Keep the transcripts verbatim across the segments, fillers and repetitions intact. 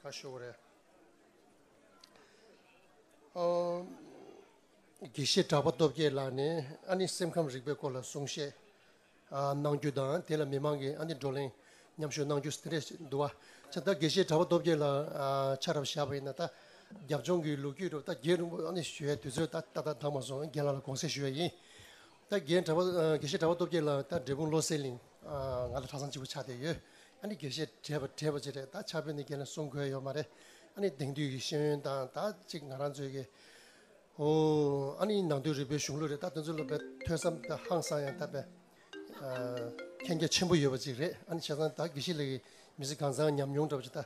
ཁ་ཤོར་བ་རེད། ཨོ། དགེ་བཤེས་གྲགས་པ་སྟོབས་རྒྱལ་ལགས་ནས་ཨ་ནི་སེམས་ཁམས་རིག་པའི་སྐོར་ལ་གསུང་བཤད་ཨ་གནང་རྒྱུ་དང་། དེ་ལ་མི་མང་གིས་ཨ་ནི་བགྲོ་གླེང་མཉམ་ཞུགས་གནང་རྒྱུ་དེ་འདྲས་འདུག་བ། ཅེས་ད་དགེ་བཤེས་གྲགས་པ་སྟོབས་རྒྱལ་ལགས་ཨ་ཆ་རབས་བཞག་པ་ཡིན་ན། ད་རྒྱབ་ལྗོངས་ཀྱི་ལོ་རྒྱུས་རུ་ད་རྒྱས་རིང་པོ་ཨ་ནི་ཞུ་ཡའི་དུས་ཚོད་ད་ད་ལྟ་འདང་མ་སོང་། རྒན་ལགས་ལ་དགོངས་སེལ་ཞུ་ཡ་ཡིན། ད་རྒན་གྲགས་པ་ཨ་དགེ་བཤེས་གྲགས་པ་སྟོབས་རྒྱལ་ལགས་ད་འབྲས་སྤུངས་བློ་གསལ་གླིང་ཨ་ང་ལ་གྲྭ་ཚང་གཅིག་པ་ཆགས་བསྡད་ཡོད། ཨ་ནི་དགེ་བཤེས་གྲས་པ་གྲས་པ་ཅིག་རེད། ད་ཕྱག་དཔེ་ནི་རྒན་ལགས་གསུང་དགོས་ཡོད་མ་རེད། ཨ་ནི་དེང་དུས་ཀྱི་ཤེས་ཡོན་དང་ད་ཅིག་ང་རང་ཚོའི་གི་ཨོ་ཨ་ནི་ནང་དོན་རིག་པའི་གཞུང་ལུགས་རེད། ད་དེ་ཚོ་ལ་དཔེ་ཐོས་བསམ་དཔེ་ཧང་སང་ཡང་ད་དཔེ་ཨ་མཁྱེན་རྒྱ་ཆེན་པོ་ཡོད་པ་ཅིག་རེད། ཨ་ནི་བྱས་ཙང་ད་དགེ་བཤེས་ལགས་ཀྱི་མི་ཚེ་གང་ཚང་ཉམས་མྱོང་འདྲ་པོ་ཅིག་ད་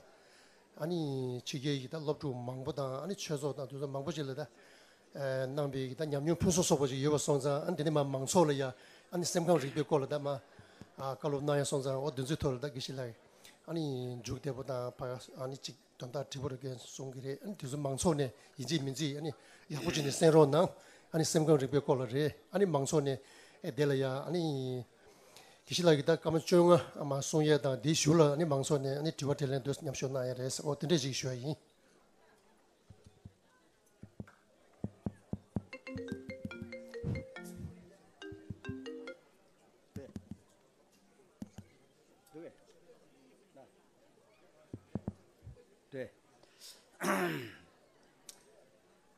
ཨ་ནི་ཕྱི་རྒྱལ་གྱི་ད་སློབ་ཕྲུག་མང་པོ་དང་། ཨ་ནི་ཆོས་ཚོགས་དང་དེ་ཚོ་མང་པོ་ཅིག་ལ་ད་ཨ་གནང་བའི་གི་ད་ཉམས་མྱོང་ཕུན་སུམ་ཚོགས་པ་ཅིག་ཡོད་པ་སོང་ཙང་། ཨ་ནི་དེ་ནས་མ་མང་ཚོགས་ལ་ཡ་ཨ་ནི་སེམས་ཁམས་རིག་པའི་སྐོར་ལ་ད་མ་ཨ་བཀའ་སློབ་གནང་ཡ་སོང་ཙང་། འོ་དེ་ཚོའི་ཐོག་ལ་ད་དགེ་བཤེས་ལགས་ཀྱིས་ཨ་ནི་མཇུག་བསྡད་པོ་དང་ཕ་ཨ་ནི་ཅིག་དོན་དག་དྲི་བ་རེ་གན་གསུང་གི་རེད། ཨ་ནི་དེ་ཚོ་མང་ཚོགས་ནས་ཡིན་གཅིག་མིན་གཅིག་ཨ་ནི་ཡག་པོ་བྱས་ནས་གསན་རོགས་གནང་། ཨ་ནི་སེམས་ཁམས་རིག་པའི་སྐོར་ལ་རེད། ཨ་ནི་མང་ཚོགས་ནས་ཨེ་དེ་ལ་ཡ་ཨ་ནི་དགེ་བཤེས་ལགས་ཀྱིས་ད་སྐར་མ་བཅོ་ལྔ་མ་གསུང་ཡས་དང་། དེའི་གཞུག་ལ་ཨ་ནི་མང་ཚོགས་ནས་ཨ་ནི་དྲི་བ་དྲིས་ལན་དུ་མཉམ་ཞུགས་གནང་ཡས་རེད། འོ་དེ་འདྲས་ཅིག་ཞུ་ཡ་ཡིན།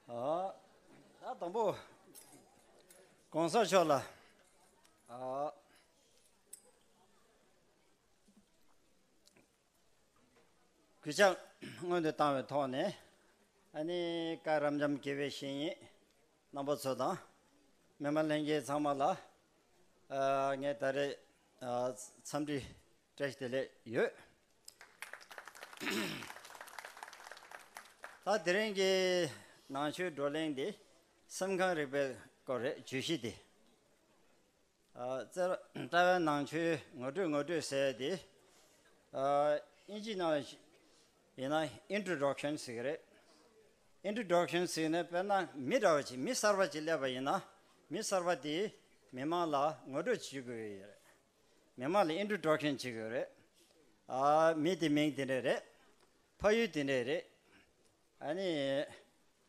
ཨ། ད་དང་པོ་གོང་ས་མཆོག་ལ་ཨ་གུས་ཕྱག་སྔོན་དུ་བཏང་བའི་ཐོག་ནས། ཨ་ནི་བཀའ་རབ་འབྱམས་དགེ་བའི་བཤེས་གཉེན་རྣམ་པ་ཚོ་དང་། མི་མང་ལྷན་རྒྱས་ཚང་མ་ལ་ཨ་ངས་ད་རེས་ཨ་འཚམས་འདྲི་བཀྲ་ཤིས་བདེ་ལེགས་ཡོད། ད་དེ་རིང་གི་ནང་ཆོས་བགྲོ་གླེང་འདི་སེམས་ཁམས་རིག་པའི་སྐོར་རེད། བརྗོད་གཞི་འདི། ཨ་རྩ་རྩ་བའི་ནང་ཆོས་ངོ་སྤྲོད་ངོ་སྤྲོད་ཟེར་ཡ་དེ། ཨ་དབྱིན་ཇིའི་ནང་ཡིན་ན་introduction ཟེར་གི་རེད། Introduction ཟེར་ནས་དཔེར་ན་མི་འདྲ་བ་ཅིག་མི་གསར་པ་ཅིག་སླེབས་པ་ཡིན་ན། མི་གསར་པ་དེས་མི་མང་ལ་ངོ་སྤྲོད་བྱེད་དགོས་ཡོད་རེད། མི་མང་ལ་introduction བྱེད་དགོས་རེད། ཨ་མི་དེ་མིང་དེ་འདྲ་རེད། ཕ་ཡུལ་དེ་འདྲ་རེད། ཨ་ནི་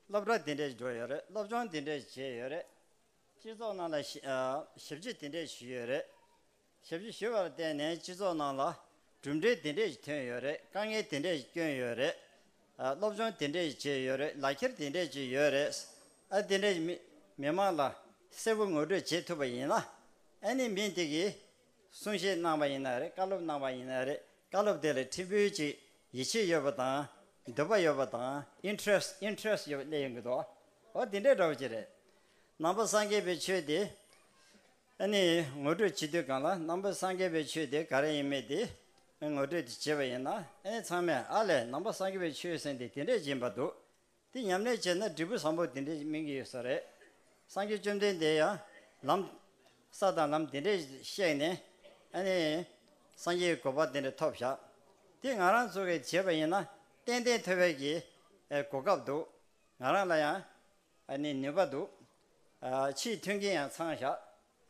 སློབ་གྲྭ་དེ་འདྲས་འགྲོ་ཡོད་རེད། སློབ་སྦྱོང་དེ་འདྲས་བྱས་ཡོད་རེད། སྤྱི་ཚོགས་ནང་ལ་ཞི་ཨ་ཞབས་ཕྱི་དེ་འདྲས་ཞུས་ཡོད་རེད། ཞབས་ཕྱི་ཞུས་པར་བརྟེན་ནས་སྤྱི་ཚོགས་ནང་ལ་གྲུབ་འབྲས་དེ་འདྲས་ཐོན་ཡོད་རེད། དཀའ་ངལ་དེ་འདྲས་བསྐྱོན་ཡོད་རེད། ཨ་སློབ་སྦྱོང་དེ་འདྲས་བྱས་ཡོད་རེད། ལག་ཁྱེར་དེ་འདྲས་ཅིག་ཡོད་རེད། ཨ་དེ་འདྲས་མི་མི་མང་ལ་གསལ་པོ་ངོ་སྤྲོད་བྱེད་ཐུབ་པ་ཡིན་ན། ཨ་ནི་མི་དེ་གིས་གསུང་བཤད་གནང་བ་ཡིན་ན་རེད། བཀའ་སློབ་གནང་བ་ཡིན་ན་རེད། བཀའ་སློབ་དེ་ལ་ཕྲན་བུ་ཅིག་ཡིད་ཆེས་ཡོད་པ་དང་། འདོད་པ་ཡོད་པ་དང་། interest interest ཡོད་པ་སླེབས་ཡོང་གི་འདུག་འོ་དེ་འདྲའི་འདྲ་བོ་ཅིག་རེད། ནང་པ་སངས་རྒྱས་པའི་ཆོས་དེ་ཨ་ནི་ངོ་སྤྲོད་བྱེད་དུས་སྒང་ལ། ནང་པ་སངས་རྒྱས་པའི་ཆོས་དེ་ག་རེ་ཡིན་མིན་དེ་ངོ་སྤྲོད་དེ་བྱས་པ་ཡིན་ན། ཨ་ནི་ཚང་མས་ཨ་ལས་ནང་པ་སངས་རྒྱས་པའི་ཆོས་ཟེར་དེ་དེ་འདྲས་ཡིན་པ་འདུག་དེ་ཉམས་ལེན་བྱས་ན་འབྲས་བུ་བཟང་པོ་དེ་འདྲའི་སྨིན་གྱི་ཡོད་ས་རེད། སངས་རྒྱས་བཅོམ་ལྡན་འདས་ཡང་ལམ། ས་དང་ལམ་དེ་འདྲས་བཤད་ནས། ཨ་ནི་སངས་རྒྱས་ཀྱི་གོ་འཕང་དེ་འདྲ་ཐོབ་བཞག་དེ་ང་རང་ཚོ་གིས་བྱས་པ་ཡིན་ན་ཏན་ཏན་ཐོབ་པའི་གི་ཨེ་གོ་སྐབས་འདུག་ང་རང་ལ་ཡང་ཨ་ནི་ནུས་པ་འདུག་ཨ་ཕྱིའི་མཐུན་རྐྱེན་ཡང་ཚང་བཞག་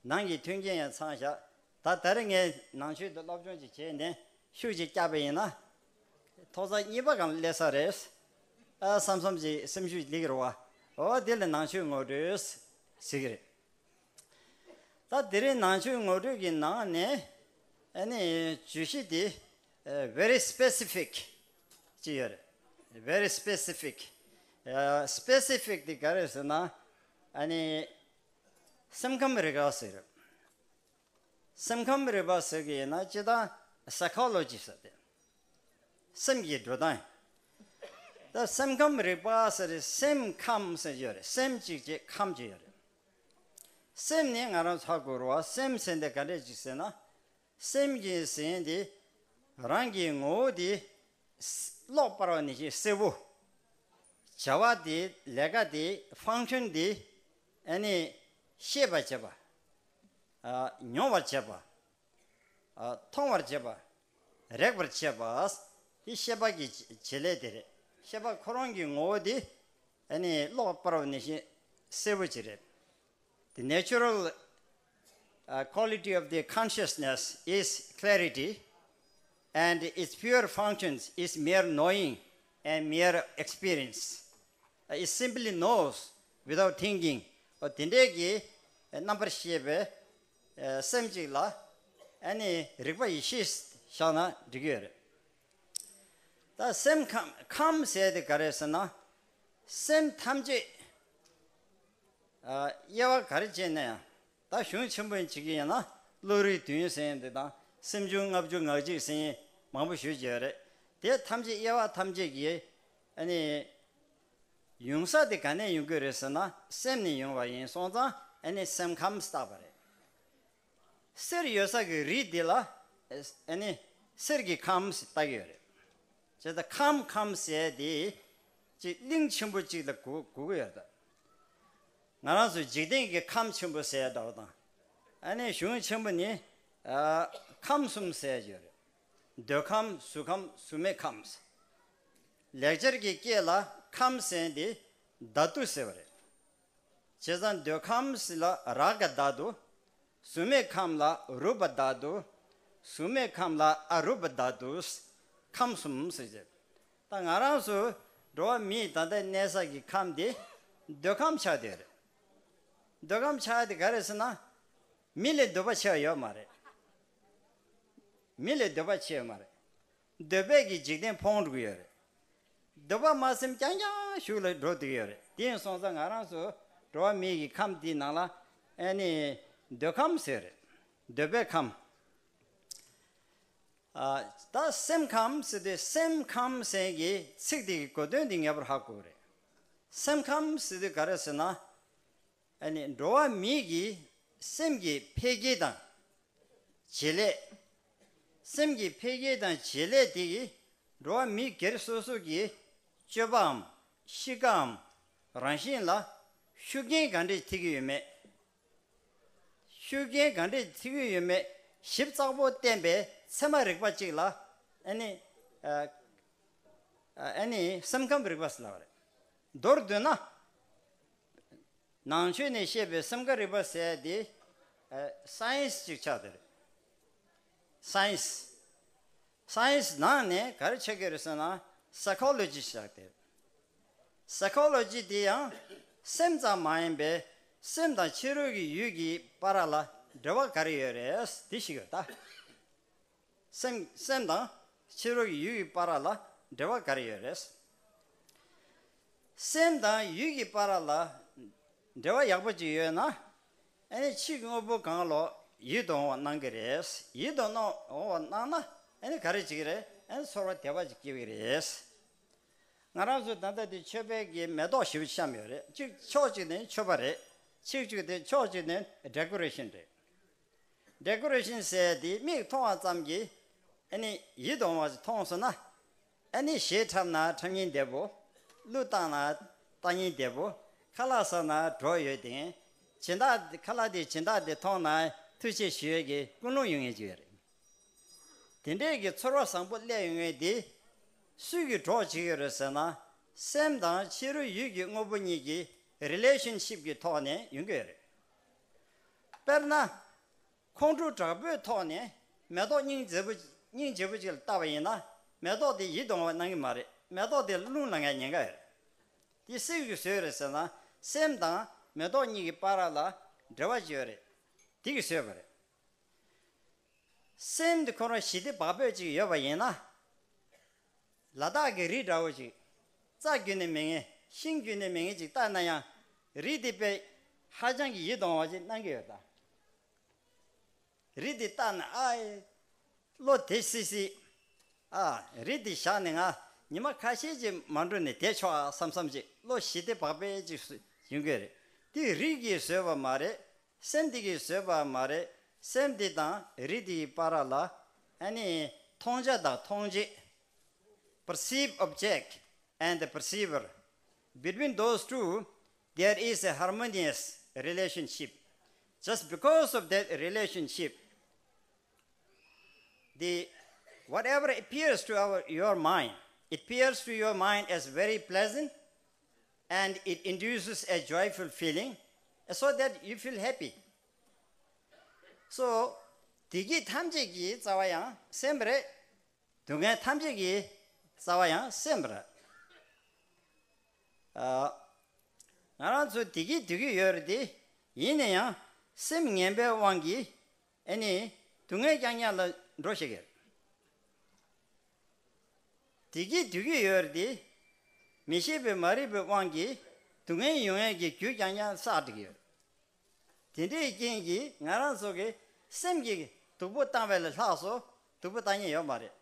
ནང་གི་མཐུན་རྐྱེན་ཡང་ཚང་བཞག་ད་ད་རེས་ངས་ནང་ཆོས་དེ་སློབ་སྦྱོང་ཅིག་བྱས་ནས་ཤུགས་ཅིག་བརྒྱབ་པ་ཡིན་ན། ཐོག་ཚད་གཉིས་པ་སྒང་ལ་སླེབས་ས་རེད། ཨ་བསམ་བསམ་ཅིག་སེམས་ཤུགས་སླེབས་ཀྱི་རེད་བ། འོ་དེ་ལ་ནང་ཆོས་ངོ་སྤྲོད་ཟེར་གྱི་རེད། ད་དེ་རིང་ནང་ཆོས་ངོ་སྤྲོད་ཀྱི་ནང་ནས་ཨ་ནི་བརྗོད་གཞི་དེ་ཨ་very specific ཅིག་ཡོད་རེད། Very specific ཨ་specific དེ་ག་རེ་ཟེར་ན། ཨ་ནི་སེམས་ཁམས་རིག་པ་ཟེར། སེམས་ཁམས་རིག་པ་ཟེར་གྱི་ཡིན་ན་སྤྱིར་བཏང་psychology ཟེར་ཏེ། སེམས་ཀྱི་འགྲོ་སྟངས། ད་སེམས་ཁམས་རིག་པ་ཟེར་སེམས་ཁམས་ཟེར་ཡོད་རེད། སེམས་གཅིག་བྱས་ཁམས་གཅིག་ཡོད་རེད། སེམས་ནི་ང་རང་ཚོ་ཧ་གོ་རེད་བ། སེམས་ཟེར་འདི་ག་འདྲས་ཅིག་ཟེར་ན། སེམས་ཀྱི་ཟེར་འདི་རང་གི་ངོ་བོ་དེ་ཀློག་པར་བ་ནི་ཞེས་གསལ་པོ། བྱ་བ་དེ་ལས་ཀ་དེ་function དེ་ཨ་ནི་ཤེས་པར་བྱེད་པ། ཨ་མྱོང་བར་བྱེད་པ། ཨ་མཐོང་བར་བྱེད་པ། རེག་པར་བྱེད་པ། དེ་ཤེས་པ་གི་བྱེད་ལས་དེ་རེད། ཤེས་པ་ཁོ་རང་གི་ངོ་བོ་དེ་ཨ་ནི་ཀློག་པར་བ་ནི་ཞེས་གསལ་པོ་ཅིག་རེད། The natural uh, quality of the consciousness is clarity, and its pure functions is mere knowing. a mere experience. It simply knows without thinking. འོ་དེ་འདྲའི་གི་རྣམ་པར་ཤེས་པའི་སེམས་གཅིག་ལ་ཨ་ནི་རིག་པ་ཡེ་ཤེས་བཞག་ན་འགྲིག་གི་ཡོད་རེད། ད་སེམས་ཁམས་ཁམས་ཟེར་དེ་ག་རེ་ཟེར་ན། སེམས་ཐམས་ཅད་དབྱེ་བ་ག་རེ་བྱས་ན་ཡང་། ད་གཞུང་ཆེན་པོ་ཡིན་བྱེད་ཀྱི་ཡིན་ན་བློ་རིག་བདུན་ཟེར་ཡིན་འདི་དང་སེམས་བྱུང་ལྔ་བཅུ་ང་གཅིག་ཟེར་ཡིན་མང་པོ་ཞུ་བྱས་རེད། དེ་ཐམས་ཅད་དབྱེ་བ་ཐམས་ཅད་ཀྱི་ཨ་ནི་ཡོང་ས་དེ་ག་ནས་ཡོང་གི་རེད་ཟེར་ན་སེམས་ནས་ཡོང་བ་ཡིན་སོང་ཙང་ཨ་ནི་སེམས་ཁམས་བཏགས་པ་རེད། གསེར་ཡོད་ས་གི་རི་འདི་ལ་ཨ་ནི་གསེར་གྱི་ཁམས་ཟེར་བཏགས་ཀྱི་ཡོད་རེད། བྱས་ཙང་ཁམས་ཁམས་ཟེར་དེ་ཅིག་གླིང་ཆེན་པོ་ཅིག་ལ་གོ་གོ་གི་ཡོད་རེད། ང་རང་ཚོ་འཇིག་རྟེན་གྱི་ཁམས་ཆེན་པོ་ཟེར་འདྲ་བ་དང་། ཨ་ནི་གཞུང་ཆེན་པོ་ནི་ཨ་ཁམས་གསུམ་ཟེར་ཡོད་རེད། འདོད་ཁམས་གཟུགས་ཁམས་གཟུགས་མེད་ཁམས། ལེགས་སྦྱར་གྱི་སྐད་ལ་ཁམས་ཟེར་དེ་དྷཱ་ཏུ་ཟེར་བ་རེད། བྱས་ཙང་འདོད་ཁམས་ལ་རཀྵ་དྷཱ་ཏུ། གཟུགས་མེད་ཁམས་ལ་རུ་པ་དྷཱ་ཏུ། གཟུགས་མེད་ཁམས་ལ་ཨ་རུ་པ་དྷཱ་ཏུ། ཁམས་གསུམ་ཟེར་བྱས། ད་ང་རང་ཚོ་འགྲོ་བ་མིའི་ད་ལྟ་གནས་ས་གི་ཁམས་དེ་འདོད་ཁམས་ཆགས་བསྡད་རེད། འདོད་ཁམས་ཆགས་དེ་ག་རེ་ཟེར་ན། མི་ལས་འདོད་པ་ཆེ་བ་ཡོད་མ་རེད། མི་ལས་འདོད་པ་ཆེ་བ་མ་རེད། འདོད་པས་ཀྱི་འཇིག་རྟེན་ཕོངས་འགྲོ་གི་ཡོད་རེད། འདོད་པ་མ་ཟིན་རྐྱང་རྐྱང་ཞུགས་ལ་འགྲོ་བསྡད་ཀྱི་ཡོད་རེད། དེ་ཡིན་སོང་ཙང་ང་རང་ཚོ་འགྲོ་བ་མི་ཡི་ཁམས་དེའི་ནང་ལ་ཨ་ནི་འདོད་ཁམས་ཟེར་རེད། འདོད་པའི་ཁམས། ཨ་ད་སེམས་ཁམས་ཟེར་དུས་སེམས་ཁམས་ཟེར་གྱི་ཚིག་དེ་གི་གོ་དོན་དེ་ངེས་པར་ཧ་གོ་དགོས་རེད། སེམས་ཁམས་ཟེར་དུས་ག་རེ་ཟེར་ན། ཨ་ནི་འགྲོ་བ་མི་གི་སེམས་ཀྱི་འཕེལ་རྒྱས་དང་བྱེད་ལས། སེམས་ཀྱི་འཕེལ་རྒྱས་དང་བྱེད་ལས་དེ་གིས་འགྲོ་བ་མི་སྒེར་སོ་སོ་གི་སྤྱོད་པའམ་གཤིས་ཀའམ་རང་བཞིན་ལ་ཤུགས་རྐྱེན་ག་འདྲས་ཐེབས་ཀྱི་ཡོད་མེད། ཤུགས་རྐྱེན་ག་འདྲས་ཐེབས་ཀྱི་ཡོད་མེད་ཞིབ་ཚགས་པོ་བསྟན་པའི་ཚད་མ་རིག་པ་གཅིག་ལ་ཨ་ནི་ཨ་ཨ་ནི་སེམས་ཁམས་རིག་པ་ཟེར་ལབ་པ་རེད། མདོར་བསྡུས་ན། ནང་ཆོས་ནས་བཤད་པའི་སེམས་ཁམས་རིག་པ་ཟེར་ཡ་དེ་ཨ་སའེན་སི་ཅིག་ཆགས་བསྡད་རེད། སའེན་སི། སའེན་སི་ནང་ནས་ག་རེ་ཆགས་ཀྱི་རེད་ཟེར་ན་སའི་ཁོ་ལོ་ཇི་ཆགས་བསྡད་རེད། སའི་ཁོ་ལོ་ཇི་དེ་ཡང་སེམས་ཙམ་མ་ཡིན་པའི་སེམས་དང་ཕྱི་རོལ་གྱི་ཡུལ་གྱི་བར་ལ་འབྲེལ་བ་ག་རེ་ཡོད་རེད་དེ་ཞིག་ཡོད་ད། སེམས་སེམས་དང་ཕྱི་རོལ་གྱི་ཡུལ་གྱི་བར་ལ་འབྲེལ་བ་ག་རེ་ཡོད་རེད། སེམས་དང་ཡུལ་གྱི་བར་ལ་འབྲེལ་བ་ཡག་པོ་ཅིག་ཡོད་ན། ཨ་ནི་ཕྱིའི་དངོས་པོ་གང་ལ་ཡིད་དུ་འོང་བ་སྣང་གི་རེད། ཡིད་དུ་འོང་བ་སྣང་ན་ཨ་ནི་ག་རེ་བྱེད་ཀྱི་རེད། ཨ་ནི་ཚོར་བ་དད་པ་ཅིག་སྐྱེ་གི་རེད། ང་རང་ཚོ་ད་ལྟ་འདི་མཆོད་པའི་གི་མེ་ཏོག་ཞེ་པོ་བཤམས་ཡོད་རེད། གཅིག་ཕྱོགས་གཅིག་ནས་མཆོད་པ་རེད། གཅིག་གཅིག་དེ་ཕྱོགས་གཅིག་ནས་ཌེ་ཀོ་རེ་ཤན་རེད། ཌེ་ཀོ་རེ་ཤན་ཟེར་དེ་མིག་མཐོང་བ་ཙམ་གྱིས་ཨ་ནི་ཡིད་དུ་འོང་བ་ཞིག་མཐོང་སོང་ན། ཨ་ནི་གཞས་འཁྲབ་ན་འཁྲབ་སྙིང་འདོད་པོ། གླུ་བཏང་ན་བཏང་སྙིང་འདོད་པོ། ཁ་ལག་ཟ་ན་གྲོགས་ཡོད་དེ། སྦྱིན་བདག་ཁ་ལག་དེ་སྦྱིན་བདག་དེ་མཐོང་ན་ཐུགས་རྗེ་ཞུ་ཡས་ཀྱི་ཀུན་སློང་ཡོང་ངེས་ཀྱི་ཡོད་རེད། དེ་འདྲས་ཀྱི་ཚོར་བ་བཟང་པོ་སླེབས་ཡོང་ངེས་དེ། སུས་ཀྱི་གྲོགས་བྱེད་ཀྱི་ཡོད་རེད་ཟེར་ན། སེམས་དང་ཕྱི་རོལ་ཡུལ་གྱི་དངོས་པོ་གཉིས་ཀྱི་རི་ལེ་ཤན་ཤིབ་ཀྱི་ཐོག་ནས་ཡོང་གི་ཡོད་རེད། དཔེར་ན། ཁོང་ཁྲོ་དྲག་པོའི་ཐོག་ནས་མེ་ཏོག་སྙིང་རྗེ་པོ་སྙིང་རྗེ་པོ་ཅིག་ལ་བལྟས་པ་ཡིན་ན་མེ་ཏོག་དེ་ཡིད་དུ་འོང་བ་སྣང་གི་མ་རེད། མེ་ཏོག་དེ་རླུང་ལངས་ཡ་ཉེན་ཁ་ཡོད་རེད། དེ་སུས་ཀྱིས་བཟོས་རེད་ཟེར་ན་སེམས་དང་མེ་ཏོག་གཉིས་ཀྱི་བར་ལ་འབྲེལ་བ་ཅིག་ཡོད་རེད། དེ་གིས་བཟོས་པ་རེད། སེམས་དེ་ཁོ་རང་ཞི་བདེ་བག་ཕེབས་ཅིག་ཡོད་པ་ཡིན་ན། ལ་དྭགས་ཀྱི་རི་འདྲ་བོ་ཅིག་རྩྭ་རྒྱུད་ནས་མེད་མཁན་ཤིང་རྒྱུད་ནས་མེད་མཁན་ཅིག་བལྟས་ན་ཡང་། རི་དེ་དཔེ་ཧ་ཅང་གི་ཡིད་དུ་འོང་བ་ཅིག་སྣང་གི་ཡོད་ད། རི་དེ་བལྟས་ན་ཨའི། བློ་བདེ་སི་སི། ཨ། རི་དེ་བཞག་ནས་ང་ཉི་མ་ཁ་ཤས་ཅིག་མ་འགྲོ་ནས་བསྡད་ཆོག་ཨ་བསམ་བསམ་ཅིག་བློ་ཞི་བདེ་བག་ཕེབས་ཅིག་ཡོང་གི་རེད། དེ་རི་གིས་བཟོས་པ་མ་རེད། སེམས་དེ་གིས་བཟོས་པ་མ་རེད། སེམས་དེ་དང་རི་དེའི་བར་ལ་ཨ་ནི་མཐོང་བྱ་དང་མཐོང་བྱེད། Perceived object and the perceiver. Between those two, there is a harmonious relationship. Just because of that relationship, the whatever appears to our your mind, it appears to your mind as very pleasant, and it induces a joyful feeling, so that you feel happy. So དེ་གི་ཐམས་ཅད་ཀྱི་རྩ་བ་ཡང་སེམས་རེད། སྡུག་བསྔལ་ཐམས་ཅད་ཀྱི་རྩ་བ་ཡང་སེམས་རེད། ཨ། ང་རང་ཚོ་བདེ་སྐྱིད་སྡོད་ཀྱི་ཡོད་རེད་དེ། ཡིན་ན་ཡང་སེམས་ངན་པའི་དབང་གིས་ཨ་ནི་སྡུག་བསྔལ་རྐྱང་རྐྱང་ལ་འགྲོ་ཤེས་ཀྱི་རེད། བདེ་སྐྱིད་སྡོད་ཀྱི་ཡོད་རེད་དེ། མི་ཤེས་པའི་མ་རིག་པའི་དབང་གིས་སྡུག་བསྔལ་ཡོང་ཡས་ཀྱི་རྒྱུ་རྐྱང་རྐྱང་བསགས་བསྡད་ཀྱི་ཡོད་རེད། དེ་འདྲའི་རྐྱེན་གྱིས་ང་རང་ཚོ་གི་སེམས་ཀྱི་སྡུག་པོ་བཏང་བ་ལས་ལྷག་སོ་སྡུག་པོ་བཏང་མཁན་ཡོད་མ་རེད།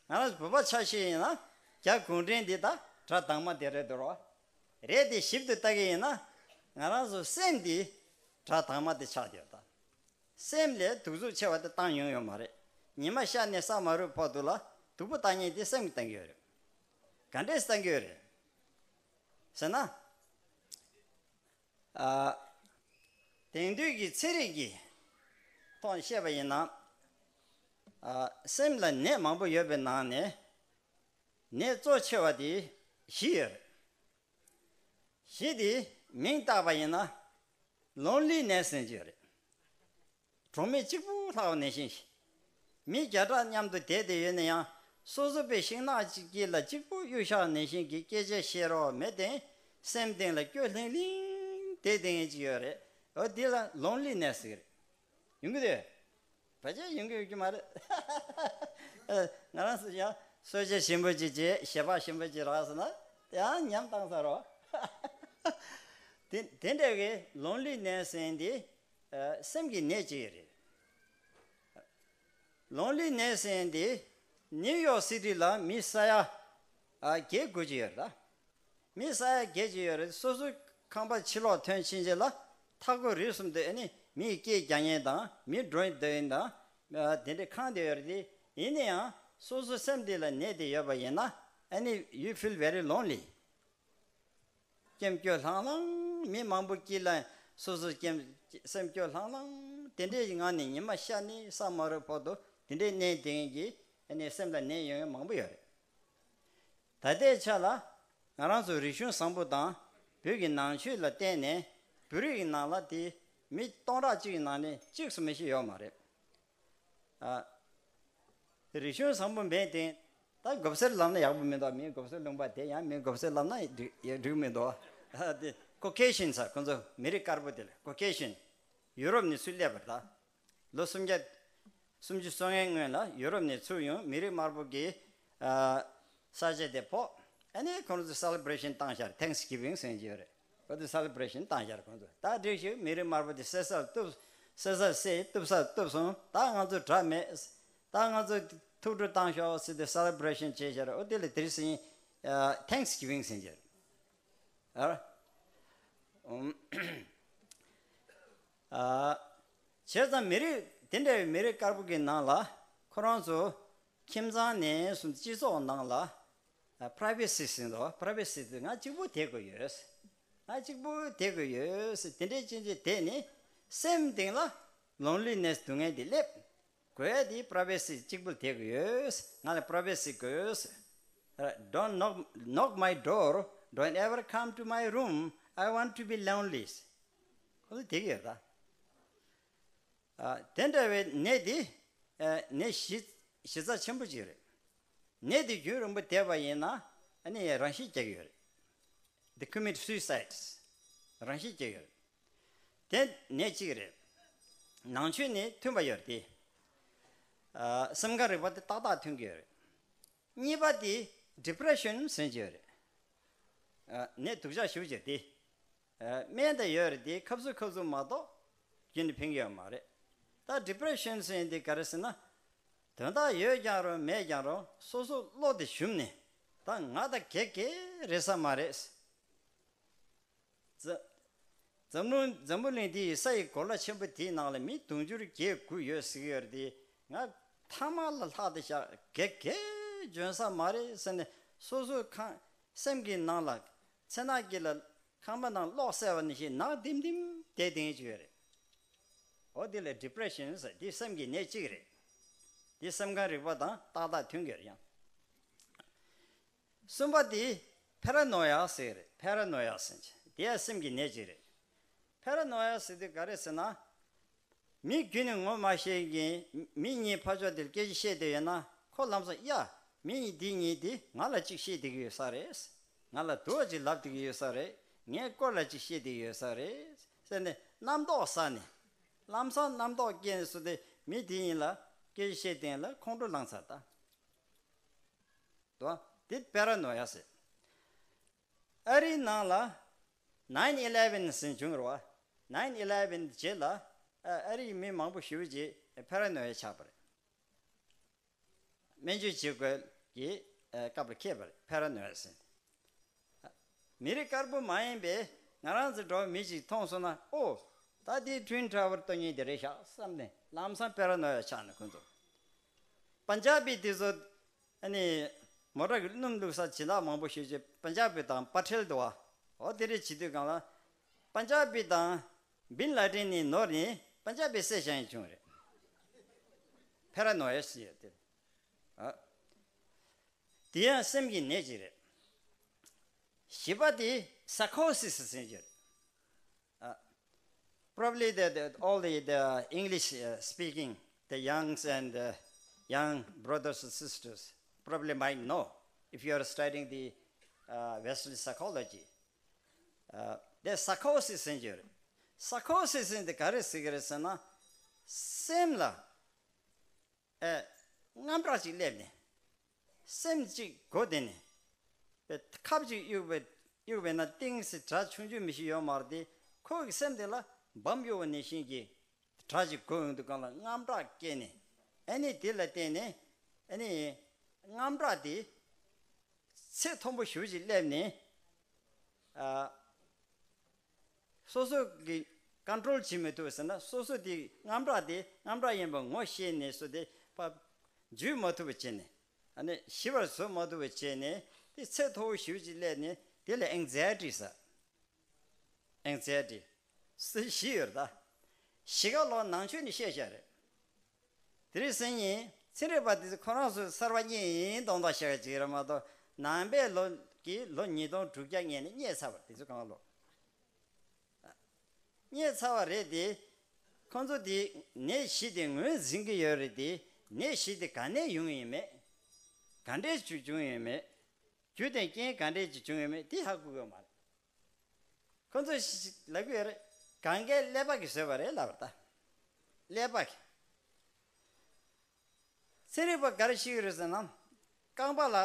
ང་རང་ཚོ་བོད་པ་ཆ་བཞག་ཡིན་ན་རྒྱ་གུང་ཁྲན་འདི་ད་དགྲ་དྭངས་མ་དེ་རེད་འདུག་རོ། རེད་དེ་ཞིབ་ཏུ་ལྟ་གི་ཡིན་ན་ང་རང་ཚོ་སེམས་འདི་དགྲ་དྭངས་མ་དེ་ཆགས་བསྡད་ཡོད་ད། སེམས་ལས་གདུག་རྩུབ་ཆེ་བ་དེ་བཏང་ཡོང་ཡོད་མ་རེད། ཉི་མ་ཤར་ནས་ས་མ་རུབ་བར་དུ་ལ་སྡུག་པོ་བཏང་མཁན་དེ་སེམས་ཀྱིས་བཏང་གི་ཡོད་རེད། ག་འདྲས་བཏང་གི་ཡོད་རེད་ཟེར་ན། ཨ། དེང་དུས་ཀྱི་ཚན་རིག་གི་ཐོག་ནས་བཤད་པ་ཡིན་ན། ཨ། སེམས་ལ་ནད་མང་པོ་ཡོད་པའི་ནང་ནས་ནད་གཙོ་ཆེ་བ་དེ་བཞི་ཡོད་རེད། བཞི་དེ་མིང་བཏགས་པ་ཡིན་ན་ལོན་ལི་ནེ་སི་ཟེར་གྱི་ཡོད་རེད། གྲོགས་མེད་གཅིག་པུ་ལྷག་པ་ནང་བཞིན། མི་བརྒྱ་ཕྲག་མཉམ་དུ་བསྡད་དེ་ཡོད་ན་ཡང་སོ་སོ་པའི་ཤིང་ནགས་གཅིག་དཀྱིལ་ལ་གཅིག་པུ་གཡུག་བཞག་ནང་བཞིན་གྱི་སྐད་ཆ་བཤད་རོགས་མེད་དེ། སེམས་གཏིང་ལ་སྐྱོ་ལྷིང་ལྷིང་བསྡད་དེ་ཡིན་གྱི་ཡོད་རེད། འོ་དེ་ལ་ལོན་ལི་ནེ་སི་ཟེར་གྱི་རེད། ཡོང་གི་འདུག་བར་ཆད་ཡོང་གི་ཡོད་ཀྱི་མ་རེད། ང་རང་ཚོ་ཡང་གསོལ་ཇ་ཞིམ་པོ་ཅིག་བྱས་ཞལ་པར་ཞིམ་པོ་ཅིག་རག་སོང་ན་ཡང་ཉམས་བཏང་ས་རོ། དེ་དེ་འདྲ་གི་ལོན་ལི་ནེ་སི་ཟེར་མཁན་དེ་སེམས་ཀྱི་ནད་ཅིག་རེད། ལོན་ལི་ནེ་སི་ཟེར་མཁན་དེ་ནིའུ་ཡོག་སི་ཊི་ལ་མི་ས་ཡ་བརྒྱད་དགུ་ཅིག་ཡོད་རེད་ད། མི་ས་ཡ་བརྒྱད་ཅིག་ཡོད་རེད། སོ་སོའི་ཁང་པ་ཕྱི་ལོགས་ཐོན་ཕྱིན་ཆད་ལ་མཐའ་སྐོར་རིས་གསུམ་དུ་ཨ་ནི་མིས་སྐད་རྒྱག་མཁན་དང་མི་འགྲོ་མཁན་དང་དེ་འདྲའི་ཁང་དེ་ཡོད་རེད་དེ། ཡིན་ན་ཡང་སོ་སོ་སེམས་དེ་ལ་ནད་དེ་ཡོད་པ་ཡིན་ན་ཨ་ནི་you feel very lonely། སེམས་སྐྱོ་ལྷང་ལྷང་། མི་མང་པོ་དཀྱིལ་ལ་སོ་སོ་སེམས་སེམས་སྐྱོ་ལྷང་ལྷང་དེ་འདྲའི་ངང་ནས་ཉི་མ་ཤར་ནས་ས་མ་རུབ་བར་དུ་དེ་འདྲའི་གནས་དེ་གིས་ཨ་ནི་སེམས་ལ་ནད་ཡོང་མཁན་མང་པོ་ཡོད་རེད། ད་ལྟའི་ཆ་ལ་ང་རང་ཚོ་རིག་གཞུང་བཟང་པོ་དང་བོད་ཀྱི་ནང་ཆོས་ལ་བརྟེན་ནས་བོད་རིགས་ཀྱི་ནང་ལ་དེ་མི་སྟོང་ཕྲག་གཅིག་གི་ནང་ནས་གཅིག་སུ་མི་ཤེས་ཡོད་མ་རེད། ཨ། རིག་གཞུང་བཟང་པོ་མེད་དེ། ད་མགོ་སེར་ལབ་ན་ཡག་པོ་མི་འདུག་མིའི་མགོ་སེར་ལུང་པ་དེ་ཡང་མིའི་མགོ་སེར་ལབ་ན་འགྲིག་འགྲིག་མི་འདུག་དེ་ཀོ་ཀེ་ཤན་ཟེར། ཁོང་ཚོ་མི་རིགས་དཀར་པོ་དེ་ལ་ཀོ་ཀེ་ཤན། ཡུ་རོབ་ནས་ཚུར་སླེབས་པ་རེད་ད། ལོ་སུམ་བརྒྱ། སུམ་ཅུ་སོ་ལྔའི་སྔོན་ལ་ཡུ་རོབ་ནས་ཚུར་ཡོང་མི་རིགས་དམར་པོ་གི་ཨ། ས་ཆ་དེ་ཕོག་ཨ་ནི་ཁོང་ཚོ་སེ་ལེ་བྷི་རེ་ཤན་བཏང་ཤག་ཐེངས་གིབ་བིང་ཟེར་གྱི་ཡོད་རེད། ཁོང་ཚོ་སེ་ལེ་བྷི་རེ་ཤན་བཏང་ཤག་ཁོང་ཚོ་ད་འགྲིག་ཞིག་མི་རིགས་དམར་པོ་དེ་བསད་སར་གཏུབ། བསད་སར་བསད། གཏུབ་སར་གཏུབ་སོང་། ད་ང་ཚོ་དགྲ་མེད། ད་ང་ཚོ་ཐུགས་སྤྲོ་བཏང་ཤོག་ཟེར་ཏེ་སེ་ལེ་བྷི་རེ་ཤན་བྱས་ཤག་འོ་དེ་ལ་དེ་རིང་སང་ཉིན་ཐེངས་གིབ་བིང་ཟེར་གྱི་རེད། ཨ། ཨ། བྱས་ཙང་མི་རིགས་དེ་འདྲ་བའི་མི་རིགས་དཀར་པོ་གི་ནང་ལ་ཁོ་རང་ཚོ་ཁྱིམ་ཚང་ནས་བཟུང་སྤྱི་ཚོགས་ནང་ལ་པ་རའི་ཝེ་སི་ཟེར་འདུག་པ་རའི་ཝེ་སི་དེ་ང་གཅིག་པུ་བསྡད་དགོས་ཡོད། ང་གཅིག་པུ་བསྡད་དགོས་ཡོད་ཟེར་དེ་འདྲའི་ཅན་གྱི་དེ་ནི་སེམས་གཏིང་ལ་ལོན་ལི་ནེ་སི་སྡུག་བསྔལ་དེ་སླེབས། དགོས་ཡ་དེ་པ་རའི་ཝེ་སི་གཅིག་པུ་བསྡད་དགོས་ཡོད། ང་ལ་པ་རའི་ཝེ་སི་དགོས། Don't knock, knock my door, don't ever come to my room, I want to be lonely. ཁོ་ཚོ་བསྡད་ཀྱི་ཡོད་ད། ཨ། དེ་འདྲ་བའི་ནད་དེ་ཨ། ནད་གཞི་གཞི་རྩ་ཆེན་པོ་ཅིག་རེད། ནད་དེ་རྒྱུན་རིང་པོ་བསྡད་པ་ཡིན་ན་ཨ་ནི་རང་ཤི་རྒྱག་གི་ཡོད་རེད། They commit suicides. རང་ཤི་རྒྱག་གི་ཡོད་རེད། དེ་ནད་གཅིག་རེད། ནང་ཆོས་ནས་མཐུན་པ་ཡོད་རེད་དེ། ཨ། སེམས་ཁམས་རིག་པ་དེ་ཏག་ཏག་མཐུན་གྱི་ཡོད་རེད། གཉིས་པ་དེ་ཌི་པི་རེ་ཤན་ཟེར་གྱི་ཡོད་རེད། ཨ། ནད་སྡུག་ཅག་ཞེ་པོ་ཅིག་རེད་དེ། ཨ། སྨན་དེ་ཡོད་རེད་དེ་ཁབ་སུ་ཁབ་སུ་མ་གཏོགས་རྒྱུན་ནས་ཕན་གྱི་ཡོད་མ་རེད། ད་ཌི་པི་རེ་ཤན་ཟེར་མཁན་དེ་ག་རེ་ཟེར་ན། དོན་དག་ཡོད་ཀྱང་རུང་མེད་ཀྱང་རུང་སོ་སོ་བློ་དེ་ཞུམ་ནས་ད་ང་ད་ག་གེ་རེད་ས་མ་རེད། འཛམ་འཛམ་གླིང་འཛམ་བུ་གླིང་འདི་ཡི་ས་ཡི་གོ་ལ་ཆེན་པོ་དེའི་ནང་ལ་མི་དུང་ཕྱུར་བརྒྱད་དགུ་ཡོད་ཟེར་གྱི་ཡོད་རེད་དེ། ང་ཐ་མ་ལ་ལྷག་དེ་ཤག་ག་གེ་འཇོན་ས་མ་རེད་ཟེར་ནས་སོ་སོའི་ཁང་སེམས་ཀྱི་ནང་ལ་མཚན་ནག་གི་ལ་ཁང་པ་ནང་གློག་བསྲེགས་པ་ནང་བཞིན་ནག་ལྡིམ་ལྡིམ་བསྡད་དེ་ཡིན་གྱི་ཡོད་རེད། འོ་དེ་ལ་ཌི་པི་རེ་ཤན་ཟེར། དེ་སེམས་ཀྱི་ནད་གཅིག་རེད། དེ་སེམས་ཁམས་རིག་པ་དང་ཏག་ཏག་མཐུན་གྱི་རེད་ཡང་། གསུམ་པ་དེ་ཕ་ར་ནོ་ཡ་ཟེར་རེད། ཕ་ར་ནོ་ཡ་ཟེར་གྱི་དེ་ཡང་སེམས་ཀྱི་ནད་གཅིག་རེད། ཕ་ར་ནོ་ཡ་ཟེར་དུས་ག་རེ་ཟེར་ན། མི་རྒྱུད་ནས་ངོ་མ་ཤེས་མཁན་མི་གཉིས་ཕར་ཕྱོགས་དེར་སྐད་ཆ་བཤད་བསྡད་ཡོད་ན་ཁོ་ལམ་སང་ཡ་མི་གཉིས་འདི་གཉིས་དེ་ང་ལ་གཅིག་བཤད་བསྡད་ཀྱི་ཡོད་ས་རེད། ང་ལ་དུ་བ་ཅིག་ལབ་བསྡད་ཀྱི་ཡོད་ས་རེད། ངའི་སྐོར་ལ་ཅིག་བཤད་བསྡད་ཡོད་ས་རེད་ཟེར་ནས་རྣམ་རྟོག་ཟ་ནས། ལམ་སང་རྣམ་རྟོག་སྐྱེས་ནས་སུ་དེ་མི་དེ་ཡིན་ལ་སྐད་ཆ་བཤད་སྟེང་ལ་ཁོང་ཁྲོ་ལངས་ཚར་ད། དོ། དེ་པེ་ར་ནོ་ཡ་ཟེར། ཨ་རིའི་ནང་ལ་nine eleven ཟེར་བྱུང་རེད་བ། nine eleven རྗེས་ལ་ཨ་རིའི་མི་མང་པོ་ཞེ་པོ་ཅིག་པེ་ར་ནོ་ཡ་ཆགས་པ་རེད། སྨན་བཅོས་བྱེད་དགོས་ཀྱི་ཨ་སྐབས་ལ་འཁེལ་བ་རེད། པེ་ར་ནོ་ཡ་ཟེར། མི་རིགས་དཀར་པོ་མ་ཡིན་པའི་ང་རང་ཚོ་འགྲོ་བ་མི་ཞིག་མཐོང་སོང་ན། ཨོ། ད་དེའི་ཊུན་ཊ་ཝར་གཏོར་མཁན་དེ་རེད་ཤག་བསམ་ནས་ལམ་སང་པེ་ར་ནོ་ཡ་ཆགས་ནས་ཁོང་ཚོ། པན་ཇབ་པི་དེ་ཚོ་ཨ་ནི་མོ་ཊ་གི་སྣུམ་བླུགས་ས་སྦྱིན་བདག་མང་པོ་ཞིག་ཅིག་པན་ཇབ་པི་དང་པ་ཊེལ་འདུག་བ། འོ་དེ་རེད། བྱེད་དུས་སྒང་ལ་པན་ཇབ་པི་དང་བིན་ལ་ཏིན་ནི་ནོར་ནས་པན་ཇབ་པི་བསད་བཞག་ཡིན་བྱུང་རེད། པེ་ར་ནོ་ཡ་ཟེར་ཡ་དེ། ཨ། དེ་ཡང་སེམས་ཀྱི་ནད་ཅིག་རེད། བཞི་པ་དེ་psychosis ཟེར་གྱི་རེད། ཨ། Probably the, the, all the, the English uh, speaking, the youngs and the young brothers and sisters probably might know if you are studying the uh, Western psychology. Uh, the psychosis ཟེར་གྱི་རེད། Psychosis ཟེར་དེ་ག་རེ་ཟེར་གྱི་རེད་ཟེར་ན། སེམས་ལ་ཨེ། དངངས་སྐྲག་ཅིག་སླེབས་ནས། སེམས་ཅིག་སྒོ་བསྡད་ནས། ཁབ་ཅིག་གཡུག་པའི་གཡུག་པས་ན་ཏིང་ཟེར་སྒྲ་ཆུང་ཆུང་མི་ཞིག་ཡོད་མ་རེད་དེ། ཁོ་གི་སེམས་དེ་ལ་འབམ་གཡུག་པ་ནང་བཞིན་གྱི་སྒྲ་ཅིག་གོ་ཡོང་དུས་སྒང་ལ་དངངས་སྐྲག་སྐྱེས་ནས། ཨ་ནི་དེ་ལ་བརྟེན་ནས་ཨ་ནི་དངངས་སྐྲག་དེ་ཚད་མཐོན་པོ་ཞེ་པོ་ཅིག་སླེབས་ནས། ཨ། སོ་སོ་གི་ཀོན་ཊོལ་བྱེད་མི་ཐུབ་ཟེར་ན། སོ་སོ་དེ་དངངས་སྐྲག་དེ་དངངས་སྐྲག་ཡིན་པ་ངོ་ཤེས་ནས་སོ་དེ་ཕར་འཇུས་མ་ཐུབ་པ་བྱས་ནས། ཨ་ནི་ཞི་བར་བཟོ་མ་ཐུབ་པ་བྱས་ནས་དེ་ཚད་མཐོ་བོ་ཞེ་པོ་ཅིག་སླེབས་ནས་དེ་ལ་ཨེང་ཛའི་ཊི་ཟེར། ཨེང་ཛའི་ཊི་ཟེར་བཞི་ཡོད་རེད་ད། བཞི་ཀ་ལོ་ནང་ཆོས་ནས་བཤད་བཞག་རེད། དེ་རིང་སང་ཉིན་ཚན་རིག་པ་དེ་ཚོ་ཁོ་རང་ཚོས་གསར་བ་རྙེད་ཡིན་མདོག་མདོག་བཤད་པ་ཅིག་རེད་མ་གཏོགས། ནང་པའི་ལོ་གི་ལོ་ཉིས་སྟོང་དྲུག་བརྒྱ་སྔོན་ནས་རྙེད་ཚར་བ་རེད། དེ་ཚོ་གང་ལོ་རྙེད་ཚར་བ་རེད་དེ། ཁོང་ཚོ་དེ་ནད་གཞི་དེ་ངོས་འཛིན་གྱི་ཡོད་རེད་དེ། ནད་གཞི་དེ་ག་ནས་ཡོང་ཡིན་མེད། ག་འདྲས་བྱུང་བྱུང་ཡོད་མེད། རྒྱུ་དང་རྐྱེན་ག་འདྲས་ཅིག་བྱུང་ཡོད་མེད་དེ་ཧ་གོ་གི་ཡོད་མ་རེད། ཁོ་ཚོས་ལབ་ཀྱི་ཡོད་རེད། གན་རྐྱལ་ཀླད་པ་གིས་བཟོས་པ་རེད་ལབ་པ་རེད་ད། ཀླད་པ་གིས། ཚན་རིག་པ་ག་རེ་བཤད་ཀྱི་རེད་ཟེར་ན། རྐང་པ་ལ་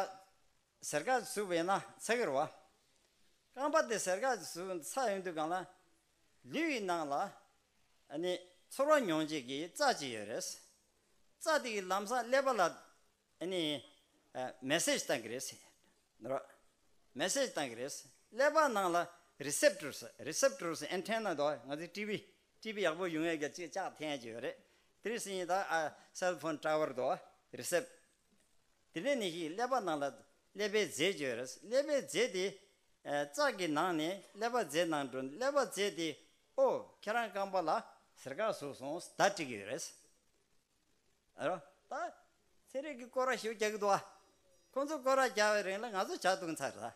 ཟེར་ཀ་ཟུག་པ་ཡིན་ན་ཚ་གི་རེད་བ། རྐང་པ་དེ་ཟེར་ཀ་ཟུག་ཚ་ཡོང་དུས་སྒང་ལ། ལུས་ཀྱི་ནང་ལ་ཨ་ནི་ཚོར་བ་མྱོང་བྱེད་ཀྱི་རྩ་ཅིག་ཡོད་རེད། རྩ་དེ་གིས་ལམ་སང་ཀླད་པ་ལ་ཨ་ནི་ཨ་མེ་སེ་ཇི་བཏང་གི་རེད་ཟེར། ནོར་བ། མེ་སེ་ཇི་བཏང་གི་རེད། ཀླད་པ་ནང་ལ་རི་སེབ་ཊར་ཟེར། རི་སེབ་ཊར་ཟེར་ཨན་ཊེ་ན་འདུག་ང་ཚོའི་ཊི་བི། ཊི་བི་ཡག་པོ་ཡོང་ཡས་ཀྱི་ཅིག་ལྕགས་འཐེན་ཡས་ཅིག་ཡོད་རེད། དེ་རིང་སང་ཉིན་ད་ཨ་སེལ་ཕོན་ཊ་ཝར་འདུག་རི་སེབ། དེ་ནས་ནི་ཞིག་ཀླད་པ་ནང་ལ་ཀླད་པའི་རྫས་ཅིག་ཡོད་རེད། ཀླད་པའི་རྫས་དེ་ཨ་རྩ་གི་ནང་ནས་ཀླད་པ་རྫས་ནང་འགྲོ། ཀླད་པ་རྫས་དེ། ཨོ། ཁྱེད་རང་རྐང་པ་ལ་ཟེར་ཀ་ཟུག་སོང་ཟེར་བརྡ་སྤྲད་ཀྱི་ཡོད་རེད། ཨ་རོ། ད་ཚན་རིག་གི་སྐོར་ར་ཞིག་རྒྱག་གི་འདུག་ཨ། ཁོང་ཚོ་སྐོར་ར་རྒྱག་པའི་རིང་ལ་ང་ཚོ་ཇ་བཏུང་ཚར་རེད་ད།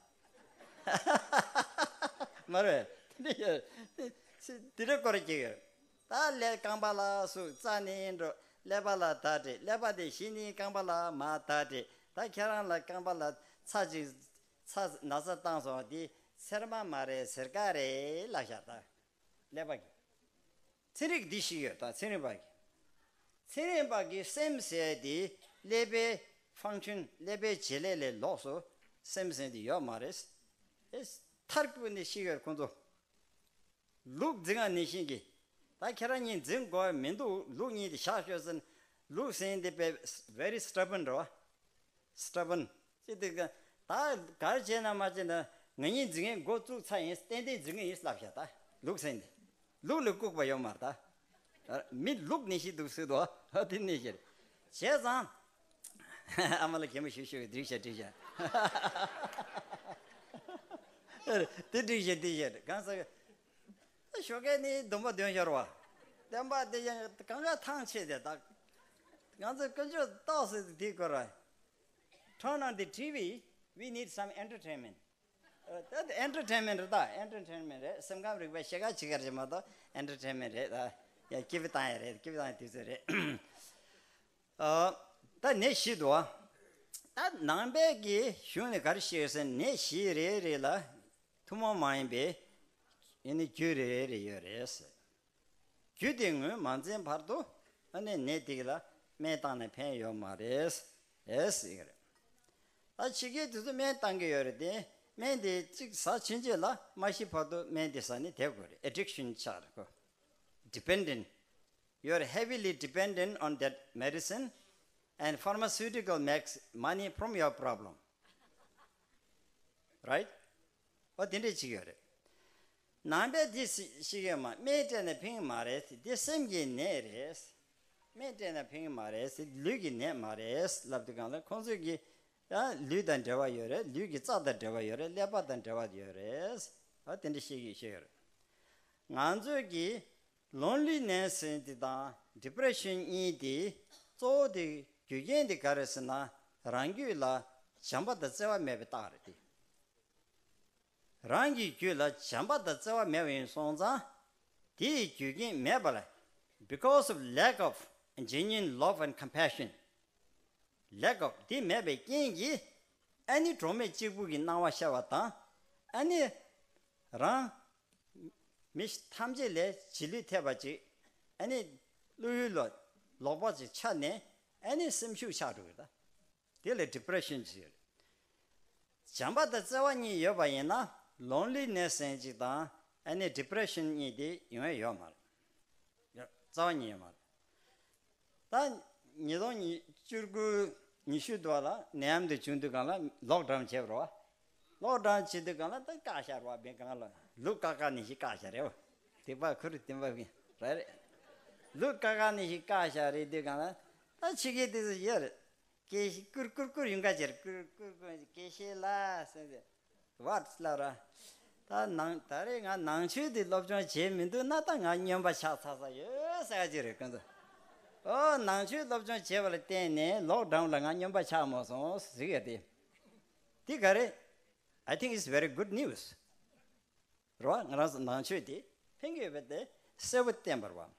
མ་རེད། དེ་འདྲ་ཡོད། དེ་འདྲ་སྐོར་ར་རྒྱག་ཡོད། ད་ཀླད་རྐང་པ་ལ་ཟུག་རྩ་ནས་འགྲོ། ཀླད་པ་ལ་བརྡ་སྤྲད། ཀླད་པ་དེ་གཞི་ནས་རྐང་པ་ལ་མར་བརྡ་སྤྲད། ད་ཁྱེད་རང་ལ་རྐང་པ་ལ་ཚ་ཅིག་ཚ་ན་ཚ་བཏང་སོང་བ་དེ་ཚེར་མ་མ་རེད། ཟེར་ཀ་རེད་ལབ་བཞག་ད། ཀླད་པ་གི། ཚན་རིག་འདི་ཞིག་ཡོད་ད། ཚན་རིག་པ་གི། ཚན་རིག་པ་གི་སེམས་ཟེར་དེ་ཀླད་པའི་ཕང་ཤན། ཀླད་པའི་བྱེད་ལས་ལས་ལོགས་སུ་སེམས་ཟེར་དེ་ཡོད་མ་རེད། ཨེ། མཐར་ཀུན་ནས་ཤེས་ཡོད་ཁོང་ཚོ། ལུག་འཛིན་ཡག་ནང་བཞིན་གྱི། ད་ཁྱེད་རང་གཉིས་འཛིན་དགོས་མི་འདུག་ལུག་གཉིས་དེ་བཞག་ཤོག་ཟེར་ན། ལུག་ཟེར་དེ་དཔེ་very stubborn རེད་བ། སི་ཊ་བན། ཅི་སྟེ་ག་ད་གར་བྱས་ན་མ་བྱས་ན་ང་གཉིས་འཛིན་མཁན་འགོ་བཙུགས་ཚར་ཡིན། ཏན་ཏན་འཛིན་མཁན་ཡིན་ལབ་བཞག་ད་ལུག་ཟེར་ནས། ལུག་ལ་ལྐུགས་པ་ཡོད་མ་རེད་ད། མི་ལུག་ནང་བཞིན་འདུག་ཟེར་དོ། དེ་ནང་བཞིན་རེད། བྱས་ཙང་། ཨ་མ་ལགས་གད་མོ་ཤོར་ཤོར་གི་འགྲིག་བཞག་འགྲིག་བཞག་དེ་འགྲིག་བཞག་འགྲིག་བཞག་གང་ཟེར། ཞོགས་ཀས་ནི་སྡོམ་པ་འདོན་ཤོར་བ། སྡོམ་པ་དེ་ཡང་གང་ག་ཐང་ཆད་དེ་ད། ང་ཚོས་དཀོན་མཆོག་རྟོགས་ཟེར་དེ་དེའི་སྐོར་ར། Turn on the T V, we need some entertainment. ད་ཨེན་ཊར་ཊེན་མེན་ཊི་རེད་ད། ཨེན་ཊར་ཊེན་མེན་ཊི་རེད། སེམས་ཁམས་རིག་པའི་ཤེས་ཁ་ཅིག་ག་རེད་མ་གཏོགས་ཨེན་ཊར་ཊེན་མེན་ཊི་རེད་ད། ཡ་སྐྱིད་པོ་བཏང་ཡ་རེད། སྐྱིད་པོ་བཏང་ཡ་དུས་ཚོད་རེད། ཨ། ད་ནད་བཞི་འདུག་ཨ། ད་ནང་པའི་གི་གཞུང་ནས་ག་རེ་བཤད་ཟེར་ན་ནད་གཞི་རེ་རེ་ལ་ཐུན་མོང་མ་ཡིན་པའི་ཡིན་ནི་རྒྱུ་རེ་རེ་ཡོད་རེད་ཟེར། རྒྱུ་དེ་ངོས་མ་འཛིན་བར་དུ་ཨ་ནི་ནད་དེ་ལ་སྨན་བཏང་ནས་ཕན་ཡོད་མ་རེད་ཟེར་ཟེར་གི་རེད། ད་ཕྱི་རྒྱལ་དེ་ཚོ་སྨན་བཏང་གི་ཡོད་རེད་དེ། སྨན་དེ་གཅིག་ཟ་ཕྱིན་ཆད་ལ་མ་ཤི་བར་དུ་སྨན་དེ་ཟ་ནས་བསྡད་དགོས་རེད། ཨེ་ཌིག་ཤན་ཆགས་རེད་གོ། Dependent. You are heavily dependent on that medicine, and pharmaceutical makes money from your problem. Right? ཨོ་དེ་འདྲས་ཅིག་ཡོད་རེད། ནང་པས་འདི་ཤི་ཤི་གི་མ་སྨན་སྤྲད་ནས་ཕན་གི་མ་རེད། འདི་སེམས་ཀྱི་ནད་རེད། སྨན་སྤྲད་ནས་ཕན་གི་མ་རེད། ལུས་ཀྱི་ནད་མ་རེད་ལབ་དུས་སྒང་ལ་ཁོང་ཚོས་ཀྱི་ཡང་ལུས་དང་འབྲེལ་བ་ཡོད་རེད། ལུས་ཀྱི་རྩ་དང་འབྲེལ་བ་ཡོད་རེད། ཀླད་པ་དང་འབྲེལ་བ་ཡོད་རེད། ཨོ་དེ་འདྲས་ཤི་གི་ཤི་ཡོད་རེད། ང་ཚོས་ཀྱི་ལོན་ལི་ནེ་སི་དེ་དང་ཌི་པི་རེ་ཤན་གཉིས་དེ་གཙོ་བོ་དེ་རྒྱུ་རྐྱེན་དེ་ག་རེ་ཟེར་ན། རང་རྒྱུད་ལ་བྱམས་པ་དང་བརྩེ་བ་མེད་པའི་རྟགས་རེད་དེ། རང་གི་རྒྱུད་ལ་བྱམས་པ་དང་བརྩེ་བ་མེད་པ་ཡིན་སོང་ཙང་། དེའི་རྒྱུ་རྐྱེན་མེད་པ་ལ། Because of lack of genuine love and compassion. Lack of དེ་མེད་པའི་རྐྱེན་གྱིས་ཨ་ནི་གྲོགས་མེད་གཅིག་པུ་གི་སྣང་བ་ཤར་བ་དང་། ཨ་ནི་རང་མི་ཐམས་ཅད་ལས་བྱིས་ལུས་ཐེབས་པ་ཅིག་ཨ་ནི་བློ་ཡུལ་ལ་ལོག་པ་ཅིག་ཆགས་ནས་ཨ་ནི་སེམས་ཤུགས་ཆག་འགྲོ་གི་རེད་ད། དེ་ལ་ཌི་པི་རེ་ཤན་ཟེར། བྱམས་པ་དང་བརྩེ་བ་གཉིས་ཡོད་པ་ཡིན་ན་ལོན་ལི་ནེ་སི་ཟེར་ཅིག་དང་ཨ་ནི་ཌི་པི་རེ་ཤན་གཉིས་དེ་ཡོང་ཡ་ཡོད་མ་རེད། རྩ་བ་ཉིད་ཡོད་མ་རེད། ད་ཉིས་སྟོང་བཅུ་དགུ་ཉི་ཤུ་དུ་བ་ལ་ནད་ཡམས་དེ་བྱུང་དུས་སྒང་ལ་ལོག་ཌའུན་བྱས་པ་རེད་བ། ལོག་ཌའུན་བྱེད་དུས་སྒང་ལ་ད་བཀག་བཞག་རེད་བ། མི་གང་ལ་ལུག་བཀག་བཀག་ནི་ཞིག་བཀག་བཞག་རེད་བ། དེ་པ་ཁུར་དེ་པ་རེད་རེད། ལུག་བཀག་བཀག་ནི་ཞིག་བཀག་བཞག་རེད་དུས་སྒང་ལ་ད་ཕྱི་རྒྱལ་དེ་ཚོ་ཡོད་རེད། སྐད་ཤེད་ཀུར་ཀུར་ཀུར་ཡོང་ག་ཅེར་ཀུར་ཀུར་ཀུར་སྐད་ཤེད་ལ་ཟེར་ཏེ། What ལབ་ར། ད་ནང་ད་རེས་ང་ནང་ཆོས་འདི་སློབ་སྦྱོང་བྱས་མི་འདུག་ན་ད་ང་སྨྱོན་པ་ཆགས་ཚར་ས་ཡོད་ཟེར་ག་ཅིག་རེད་ཁོང་ཚོ། ཨོ་ནང་ཆོས་སློབ་སྦྱོང་བྱས་པ་ལ་བརྟེན་ནས་ལོག་ཌའུན་ལ་ང་སྨྱོན་པ་ཆགས་མ་སོང་ཟེར་ག་དེ། དེ་ག་རེད། I think it's very good news. རེད་བ། ང་རང་ཚོ་ནང་ཆོས་དེ་ཕན་གྱི་ཡོད་པ་དེ་གསལ་པོ་བསྟན་པ་རེད་བ།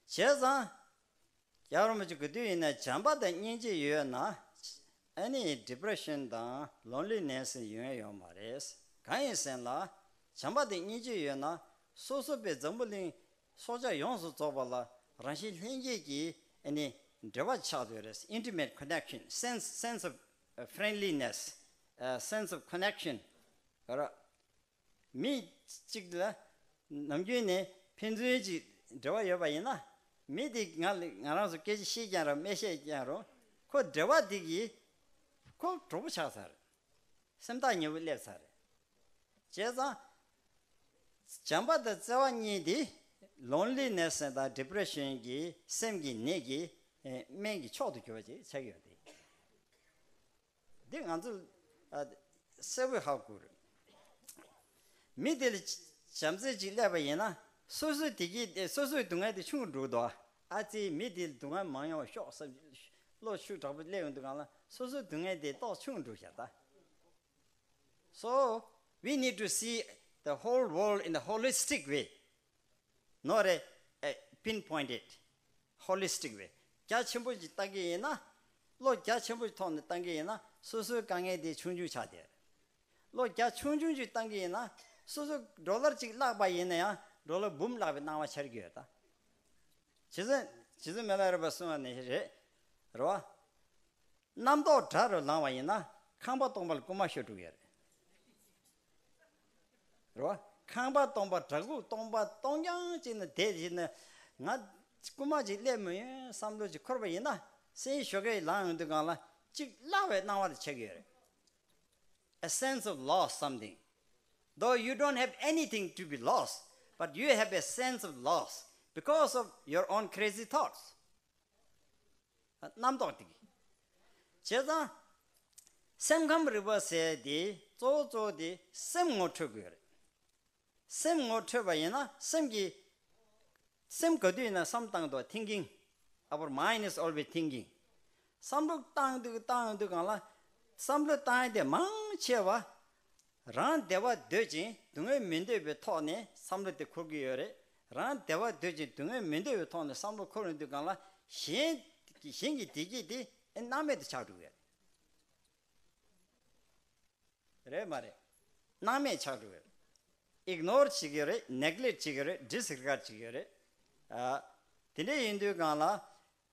བྱས་ཙང་། རྒྱལ་བ་རིན་པོ་ཆེ་གི་དུས་ཡིན་ན་བྱམས་པ་དང་སྙིང་རྗེ་ཡོད་ན། ཨ་ནི་ཌི་པི་རེ་ཤན་དང་ལོན་ལི་ནེ་སི་ཡོང་ཡ་ཡོད་མ་རེད། གང་ཡིན་ཟེར་ན། བྱམས་པ་དང་སྙིང་རྗེ་ཡོད་ན་སོ་སོ་པའི་འཛམ་བུ་གླིང་སྲོག་ཆགས་ཡོངས་སུ་རྫོགས་པ་ལ་རང་བཞིན་ལྷན་སྐྱེས་ཀྱི་ཨ་ནི་འབྲེལ་བ་ཆགས་ཡོད་རེད། Intimate connection, sense, sense of friendliness, sense of connection. ར། མི་གཅིག་ལ་ནམ་རྒྱུན་ནས་ཕན་ཚུན་གྱི་འབྲེལ་བ་ཡོད་པ་ཡིན་ན། མི་དེ་ང་ལ་ང་རང་ཚོ་སྐད་ཆ་བཤད་ཀྱང་རུང་མི་བཤད་ཀྱང་རུང་། ཁོ་འབྲེལ་བ་དེ་གིས་ཁོ་གྲོགས་པོ་ཆགས་ཚར། སེམས་ཐག་ཉེ་པོ་སླེབས་ཚར། བྱས་ཙང་། བྱམས་པ་དང་བརྩེ་བ་གཉིས་དེ་ལོན་ལི་ནེ་སི་དང་ཌི་པི་རེ་ཤན་གྱི་སེམས་ཀྱི་ནད་ཀྱི་སྨན་གྱི་མཆོག་ཏུ་གྱུར་པ་ཅིག་ཆགས་ཀྱི་ཡོད་དེ། འདི་ང་ཚོ་ཨ་གསལ་པོ་ཧ་གོ་རེད། མི་དེ་ལ་བྱམས་བརྩེ་ཅིག་སླེབས་པ་ཡིན་ན་སོ་སོའི་བདེ་སྐྱིད་དེ་སོ་སོའི་སྡུག་བསྔལ་དེ་ཆུང་རུ་འགྲོ་གི་འདུག་ཨ་ཙི་མི་དེ་ལ་སྡུག་བསྔལ་མང་ཡོང་ཤོག་བསམ། བློ་ཤུགས་དྲག་པོ་སླེབས་ཡོང་དུས་སྒང་ལ་སོ་སོའི་སྡུག་བསྔལ་དེ་ཏོག་ཆུང་རུ་འགྲོ་ཤག་ད། So we need to see the whole world in a holistic way. Not a, a pinpointed, holistic way. རྒྱ་ཆེན་པོ་ཞིག་བཏང་གི་ཡིན་ན། བློ་རྒྱ་ཆེན་པོ་ཞིག་ཐོག་ནས་བཏང་གི་ཡིན་ན་སོ་སོའི་དཀའ་ངལ་དེ་ཆུང་ཆུང་ཆགས་བསྡད། བློ་རྒྱ་ཆུང་ཆུང་ཞིག་བཏང་གི་ཡིན་ན་སོ་སོ་ཌོ་ལར་གཅིག་བརླག་པ་ཡིན་ན་ཡང་ཌོ་ལར་འབུམ་བརླག་པའི་སྣང་བ་འཆར་གྱི་ཡོད་ད། རྗེ་བཙུན་རྗེ་བཙུན་མི་ལ་རས་པ་གསུངས་པ་ནི་རེད། རེད་བ། རྣམ་རྟོག་དགྲ་རུ་ལངས་པ་ཡིན་ན་ཁང་པ་སྟོང་པ་ལ་རྐུན་མ་ཤོར་འགྲོ་གི་རེད། རེད་བ། ཁང་པ་སྟོང་པ་དགྲ་ཁུག་སྟོང་པ་སྟོང་རྐྱང་ཅིག་ནི་བསྡད་ཡིན་ན། ང་རྐུན་མ་ཅིག་སླེབས་མི་ཡོང་བསམ་བློ་ཅིག་འཁོར་བ་ཡིན་ན་སེམས་ཞོགས་ཀས་ལངས་ཡོང་དུས་སྒང་ལ་ཅིག་བརླག་པའི་སྣང་བ་དེ་ཆགས་ཀྱི་ཡོད་རེད། A sense of loss something. Though you don't have anything to be lost, but you have a sense of loss because of your own crazy thoughts. རྣམ་རྟོག་དེ་གིས། བྱས་ཙང་། སེམས་ཁམས་རིག་པ་ཟེར་དེ་གཙོ་བོ་གཙོ་བོ་དེ་སེམས་ངོ་འཕྲོད་དགོས་རེད། སེམས་ངོ་འཕྲོད་པ་ཡིན་ན་སེམས་ཀྱི། སེམས་ག་དུས་ཡིན་ན་བསམ་བཏང་འདུག thinking. Our mind is always thinking. བསམ་བློ་བཏང་དུས་བཏང་དུས་སྒང་ལ། བསམ་བློ་བཏང་ཡས་དེ་མང་ཆེ་བ། རང་བདེ་བ་འདོད་ཅིང་སྡུག་བསྔལ་མི་འདོད་པའི་ཐོག་ནས་བསམ་བློ་དེ་འཁོར་གྱི་ཡོད་རེད། རང་བདེ་བ་འདོད་ཅིང་སྡུག་བསྔལ་མི་འདོད་པའི་ཐོག་ནས་བསམ་བློ་འཁོར་ཡོང་དུས་སྒང་ལ་གཞན་གཞན་གྱི་བདེ་སྐྱིད་དེ་སྣང་མེད་དུ་ཆགས་འགྲོ་གི་ཡོད་རེད། རེད་མ་རེད། སྣང་མེད་ཆགས་འགྲོ་གི་རེད། ཨིག་ནོར་བྱེད་ཀྱི་རེད། ནེག་ལེག་བྱེད་ཀྱི་རེད། ཌི་སི་རི་གཱཌ་བྱེད་ཀྱི་རེད། ཨ། དེ་འདྲ་ཡིན་དུས་སྒང་ལ་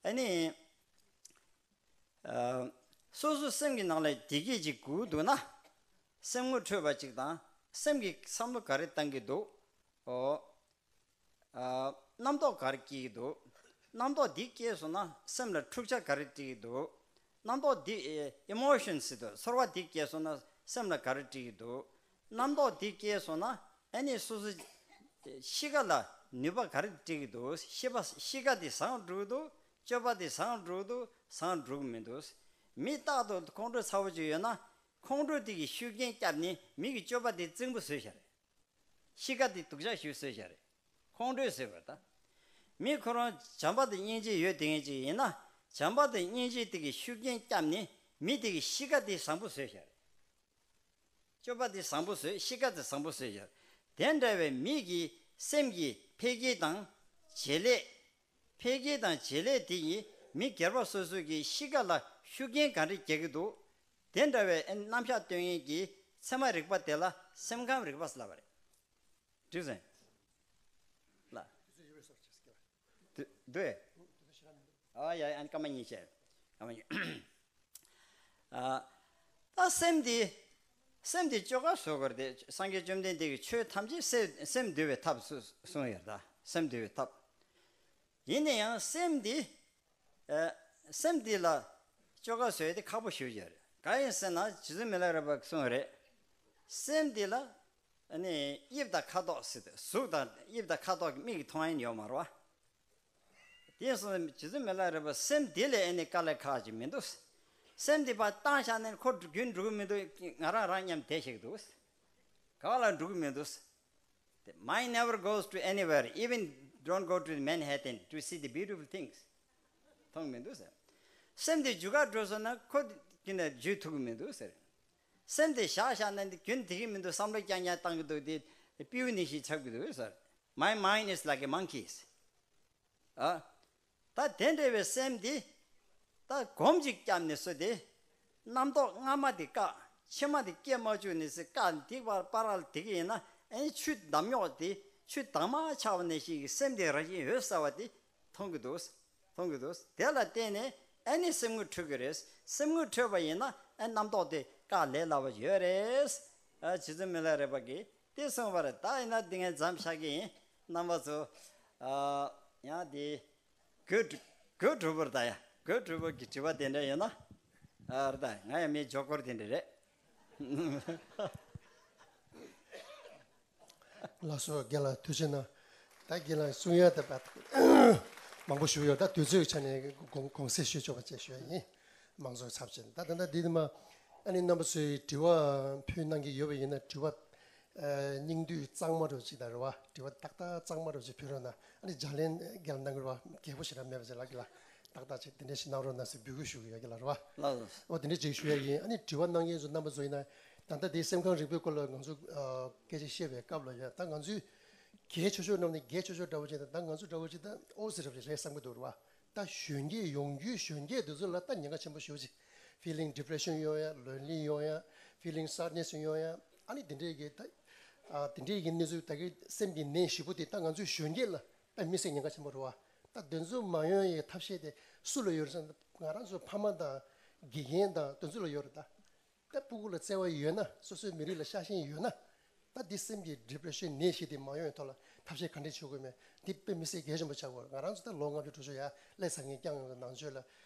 ཨ་ནི། ཨ། སོ་སོ་སེམས་ཀྱི་ནང་ལ་བདེ་སྐྱིད་ཅིག་དགོས་འདུག་ན། སེམས་ངོ་འཕྲོད་པ་ཅིག་དང་། སེམས་ཀྱི་བསམ་བློ་ག་རེ་བཏང་གི་འདུག། ཨོ། ཨ། རྣམ་རྟོག་ག་རེ་སྐྱེ་གི་འདུག། རྣམ་རྟོག་འདི་སྐྱེས་སོང་ན་སེམས་ལ་འཁྲུག་ཆ་ག་རེ་སྐྱེ་གི་འདུག། རྣམ་རྟོག་འདི། ཨེ། ཨི་མོ་ཤན་ཟེར་དུས་ཚོར་བ་འདི་སྐྱེས་སོང་ན་སེམས་ལ་ག་རེ་སྐྱེ་གི་འདུག། རྣམ་རྟོག་འདི་སྐྱེས་སོང་ན་ཨ་ནི་སོ་སོ་གཤིས་ཀ་ལ་ནུས་པ་ག་རེ་སྐྱེ་གི་འདུག། གཤིས་པ། གཤིས་ཀ་འདི་བཟང་འགྲོ་གི་འདུག། སྤྱོད་པ་འདི་བཟང་འགྲོ་གི་འདུག། བཟང་འགྲོ་གི་མི་འདུག། མི་རྟག་ཏུ་ཁོང་ཁྲོ་ཚ་པོ་ཅིག་ཡོད་ན། ཁོང་ཁྲོ་དེ་གིས་ཤུགས་རྐྱེན་བརྒྱབ་ནས་མི་གི་སྤྱོད་པ་དེ་རྩིང་པོ་བཟོས་བཞག་རེད། གཤིས་ཀ་དེ་སྡུག་ཅག་ཞིག་བཟོས་བཞག་རེད། ཁོང་ཁྲོས་བཟོས་པ་ད། མི་ཁོ་རང་བྱམས་པ་དང་སྙིང་རྗེ་ཡོད་དེ་ངེས་ཅིག་ཡིན་ན། བྱམས་པ་དང་སྙིང་རྗེ་དེ་གིས་ཤུགས་རྐྱེན་བརྒྱབ་ནས་མི་དེ་གི་གཤིས་ཀ་དེ་བཟང་པོ་བཟོས་བཞག་རེད། སྤྱོད་པ་དེ་བཟང་པོ་བཟོས། གཤིས་ཀ་དེ་བཟང་པོ་བཟོས་བཞག། དེ་འདྲ་བའི་མི་གི་སེམས་ཀྱི་འཕེལ་རྒྱས་དང་བྱེད་ལས། འཕེལ་རྒྱས་དང་བྱེད་ལས་དེ་ཡིས་མི་སྒེར་པ་སོ་སོ་གི་གཤིས་ཀ་ལ་ཤུགས་རྐྱེན་ག་འདྲ་རྒྱག་གི་འདུག། དེ་འདྲ་བའི་རྣམ་གཞག་སྟོན་མཁན་གྱི་ཚད་མ་རིག་པ་དེ་ལ་སེམས་ཁམས་རིག་པ་ཟེར་ལབ་པ་རེད། འགྲིག་སོང་ལ། འདུག་འདུག་ཨེ། ཨ་ཡ་ཡ། ཨ་ནི་སྐར་མ་གཉིས་བྱས། སྐར་མ་གཉིས། ཨ། ད་སེམས་འདི། སེམས་འདི་བཅོས་ཁ་བཟོ་དགོས་རེད་དེ། སངས་རྒྱས་བཅོམ་ལྡན་འདས་ཀྱིས་ཆོས་ཐམས་ཅད་སེམས་སེམས་འདུལ་བའི་ཐབས་སུ་གསུངས་ཡོད་ད། སེམས་འདུལ་བའི་ཐབས། ཡིན་ན་ཡང་སེམས་འདི། ཨ། སེམས་འདི་ལ་བཅོས་ཁ་བཟོ་ཡ་དེ་ཁག་པོ་ཞེ་པོ་ཅིག་རེད། གང་ཡིན་ཟེར་ན་རྗེ་བཙུན་མི་ལ་རས་པས་གསུངས་ཡོད་རེད། སེམས་འདི་ལ་ཨ་ནི་དབྱིབས་དང་ཁ་དོག་ཟེར་ཏེ། གཟུགས་དང་དབྱིབས་དང་ཁ་དོག་གི་མིག་གིས་མཐོང་ཡ་ཡོད་མ་རེད་པ། དེ་སོང་ཙང་རྗེ་བཙུན་མི་ལ་རས་པས་སེམས་འདི་ལ་ཨ་ནི་དཀའ་ལས་ཁག་ཅིག་མི་འདུག། སེམས་འདི་ཕར་བཏང་བཞག་ནས་ཁོ་རྒྱུན་འགྲོ་གི་མི་འདུག། ང་རང་རང་མཉམ་བསྡད་བཞག་གི་འདུག། ག་པ་ལ་འགྲོ་གི་མི་འདུག། The mind never goes to anywhere, even don't go to Manhattan to see the beautiful things. མཐོང་མི་འདུག་ཟེར། སེམས་དེ་རྒྱུ་གར་འགྲོ་སོང་ན་ཁོ་ཀྱི་ནས་རྒྱུ་ཐུབ་ཀྱི་མི་འདུག་ཟེར། སེམས་དེ་བཞག་བཞག་ན་འདི་རྒྱུན་དེ་གི་མི་འདུག། བསམ་བློ་རྐྱང་རྐྱང་བཏང་གི་འདུག། དེ་སྤྲེའུ་ནང་བཞིན་ཆགས་ཀྱི་འདུག་ཟེར། My mind is like a monkey's. ཨ། ད་དེ་འདྲ་བའི་སེམས་འདི། ད་སྒོམ་ཅིག་བརྒྱབ་ནས་སོ་དེ། རྣམ་རྟོག་སྔ་མ་དེ་བཀག། ཕྱི་མ་དེ་སྐྱེ་མ་བཅུག་ནས་སེ་བཀག། འདི་བར་པར་ལ་དེ་གི་ཡིན་ན་ཨེ་ཆུ་འདམ་ཉོག་དེ། ཆུ་དྭངས་མ་ཆགས་པ་ནང་བཞིན་གྱི་སེམས་དེ་རང་བཞིན་འོད་གསལ་བ་དེ་མཐོང་གི་འདུག། མཐོང་གི་འདུག། དེ་ལ་བརྟེན་ནས་ཨ་ནི་སེམས་ངོ་འཕྲོད་ཀྱི་རེད། སེམས་ངོ་འཕྲོད་པ་ཡིན་ན་ཨ་རྣམ་རྟོག་དེ་བཀག་ལས་སླ་པོ་ཡོད་རེད། ཨ། རྗེ་བཙུན་མི་ལ་རས་པ་གིས་དེ་གསུངས་པ་རེད། ད་ཡིན་ན་འདི་ངས་མཚམས་བཞག་གི་ཡིན། རྣམ་པ་ཚོ། ཨ། ཡང་དེ། གོས་གོས་དྲུག་པོར་ད་ཡ། གོས་དྲུག་པོ་གི་དྲི་བ་དེ་འདྲ་ཡོད་ན། ཨ། རེད་ད། ང་ཡང་མི་ཇོ་ཀོར་དེ་འདྲ་རེད། ལགས་སོ། རྒན་ལགས་ཐུགས་རྗེ་གནང་། ད་རྒན་ལགས་གསུང་ཡ་ད་མང་པོ་ཞུ་ཡོད། ད་དུས་ཚོད་ཀྱི་ཆ་ནས་དགོངས་དགོངས་སེལ་ཞུ་ཆོག་པ་བཅས་ཞུ་ཡ་ཡིན། མང་ཚོགས་ཚབ་བྱས་ནས། ད་ད་ལྟ་འདི་མ། ཨ་ནི་རྣམ་པ་ཚོས་དྲི་བ་ཕུལ་གནང་གི་ཡོད་པ་ཡིན་ན། དྲི་བ་ཨ་སྙིང་བསྡུས་གཙང་མ་འདྲ་ཅིག་དང་རེད་བ། དྲི་བ་ཏག་ཏག་གཙང་མ་འདྲ་ཅིག་ཕུལ་རོགས་གནང་། ཨ་ནི་ལྗགས་ལན་རྒན་ལགས་གནང་གི་རེད་བ། རྒྱས་པོ་ཞེ་དྲག་མེད་པ་ཅིག་ལགས་ཀྱི་ལགས། ཏག་ཏག་ཅིག་དེ་འདྲ་ཞིག་གནང་རོགས་གནང་ཟེར་འབོད་སྐུལ་ཞུ་གི་ཡོད་ཀྱི་ལགས། རེད་བ། ལགས་སོ། འོ་དེ་འདྲ་ཅིག་ཞུ་ཡ་ཡིན། ཨ་ནི་དྲི་བ་གནང་མཁན་ཚོ་རྣམ་པ་ཚོ་ཡིན་ན། ད་ལྟ་དེའི་སེམས་ཁམས་རིག་པའི་སྐོར་ལ་ང་ཚོ་ཨ་སྐད་ཆ་བཤད་པའི་སྐབས་ལ་ཡ། ད་ང་ཚོས་གལ་ཆེ་ཤོས་རྣམས་ནི་གལ་ཆེ་ཤོས་འདྲ་བོ་ཅིག་དང་། ད་ང་ཚོ་འདྲ་བོ་ཅིག་ད་ཨོ་ཟེར་རབས་ཅིག་རེད་བསམ་གྱི་འདུག་རེད་བ། ད་གཞོན་སྐྱེས། ཡོང་རྒྱུའི་གཞོན་སྐྱེས་དེ་ཚོ་ལ་ད་ཉེན་ཁ་ཆེན་པོ་ཞེ་པོ་ཅིག། Feeling depression ཡོང་ཡ། Lonely ཡོང་ཡ། Feeling sadness ཡོང་ཡ། ཨ་ནི་དེ་འདྲའི་གི་ད་ཨ་དེ་འདྲའི་གི་གནས་ཚུལ། ད་གི་སེམས་ཀྱི་ནད་ཞེ་པོ་དེ་ད་ང་ཚོའི་གཞོན་སྐྱེས་ལ་ད་དམིགས་བསལ་ཉེན་ཁ་ཆེན་པོ་རེད་བ། ད་དེ་ཚོ་མ་ཡོང་ཡའི་ཐབས་ཤེས་དེ་སུ་ལ་ཡོད་རེད་ཟེར་ན། ང་རང་ཚོ་ཕ་མ་དང་དགེ་རྒན་དང་དེ་ཚོ་ལ་ཡོད་རེད་ད། ད་སྤུ་གུ་ལ་བརྩེ་བ་ཡོད་ན། སོ་སོའི་མི་རིགས་ལ་ཤ་ཞེན་ཡོད་ན། ད་འདི་སེམས་ཀྱི་ཌི་པི་རེ་ཤན་ནད་གཞི་དེ་མ་ཡོང་བའི་ཐོག་ལ་ཐབས་ཤེས་ག་འདྲས་བྱེད་དགོས་མེད། འདི་དཔེ་མི་སྲིད་གལ་ཆེན་པོ་ཆགས་ཀྱི་ཡོད་རེད། ང་རང་ཚོ་ད་ལོ་ལྔ་བཅུ་དྲུག་ཅུ་ཡར་ཀླད་ཚ་ངན་རྐྱང་ཡོང་དུས། ནང་ཆོས་ལ་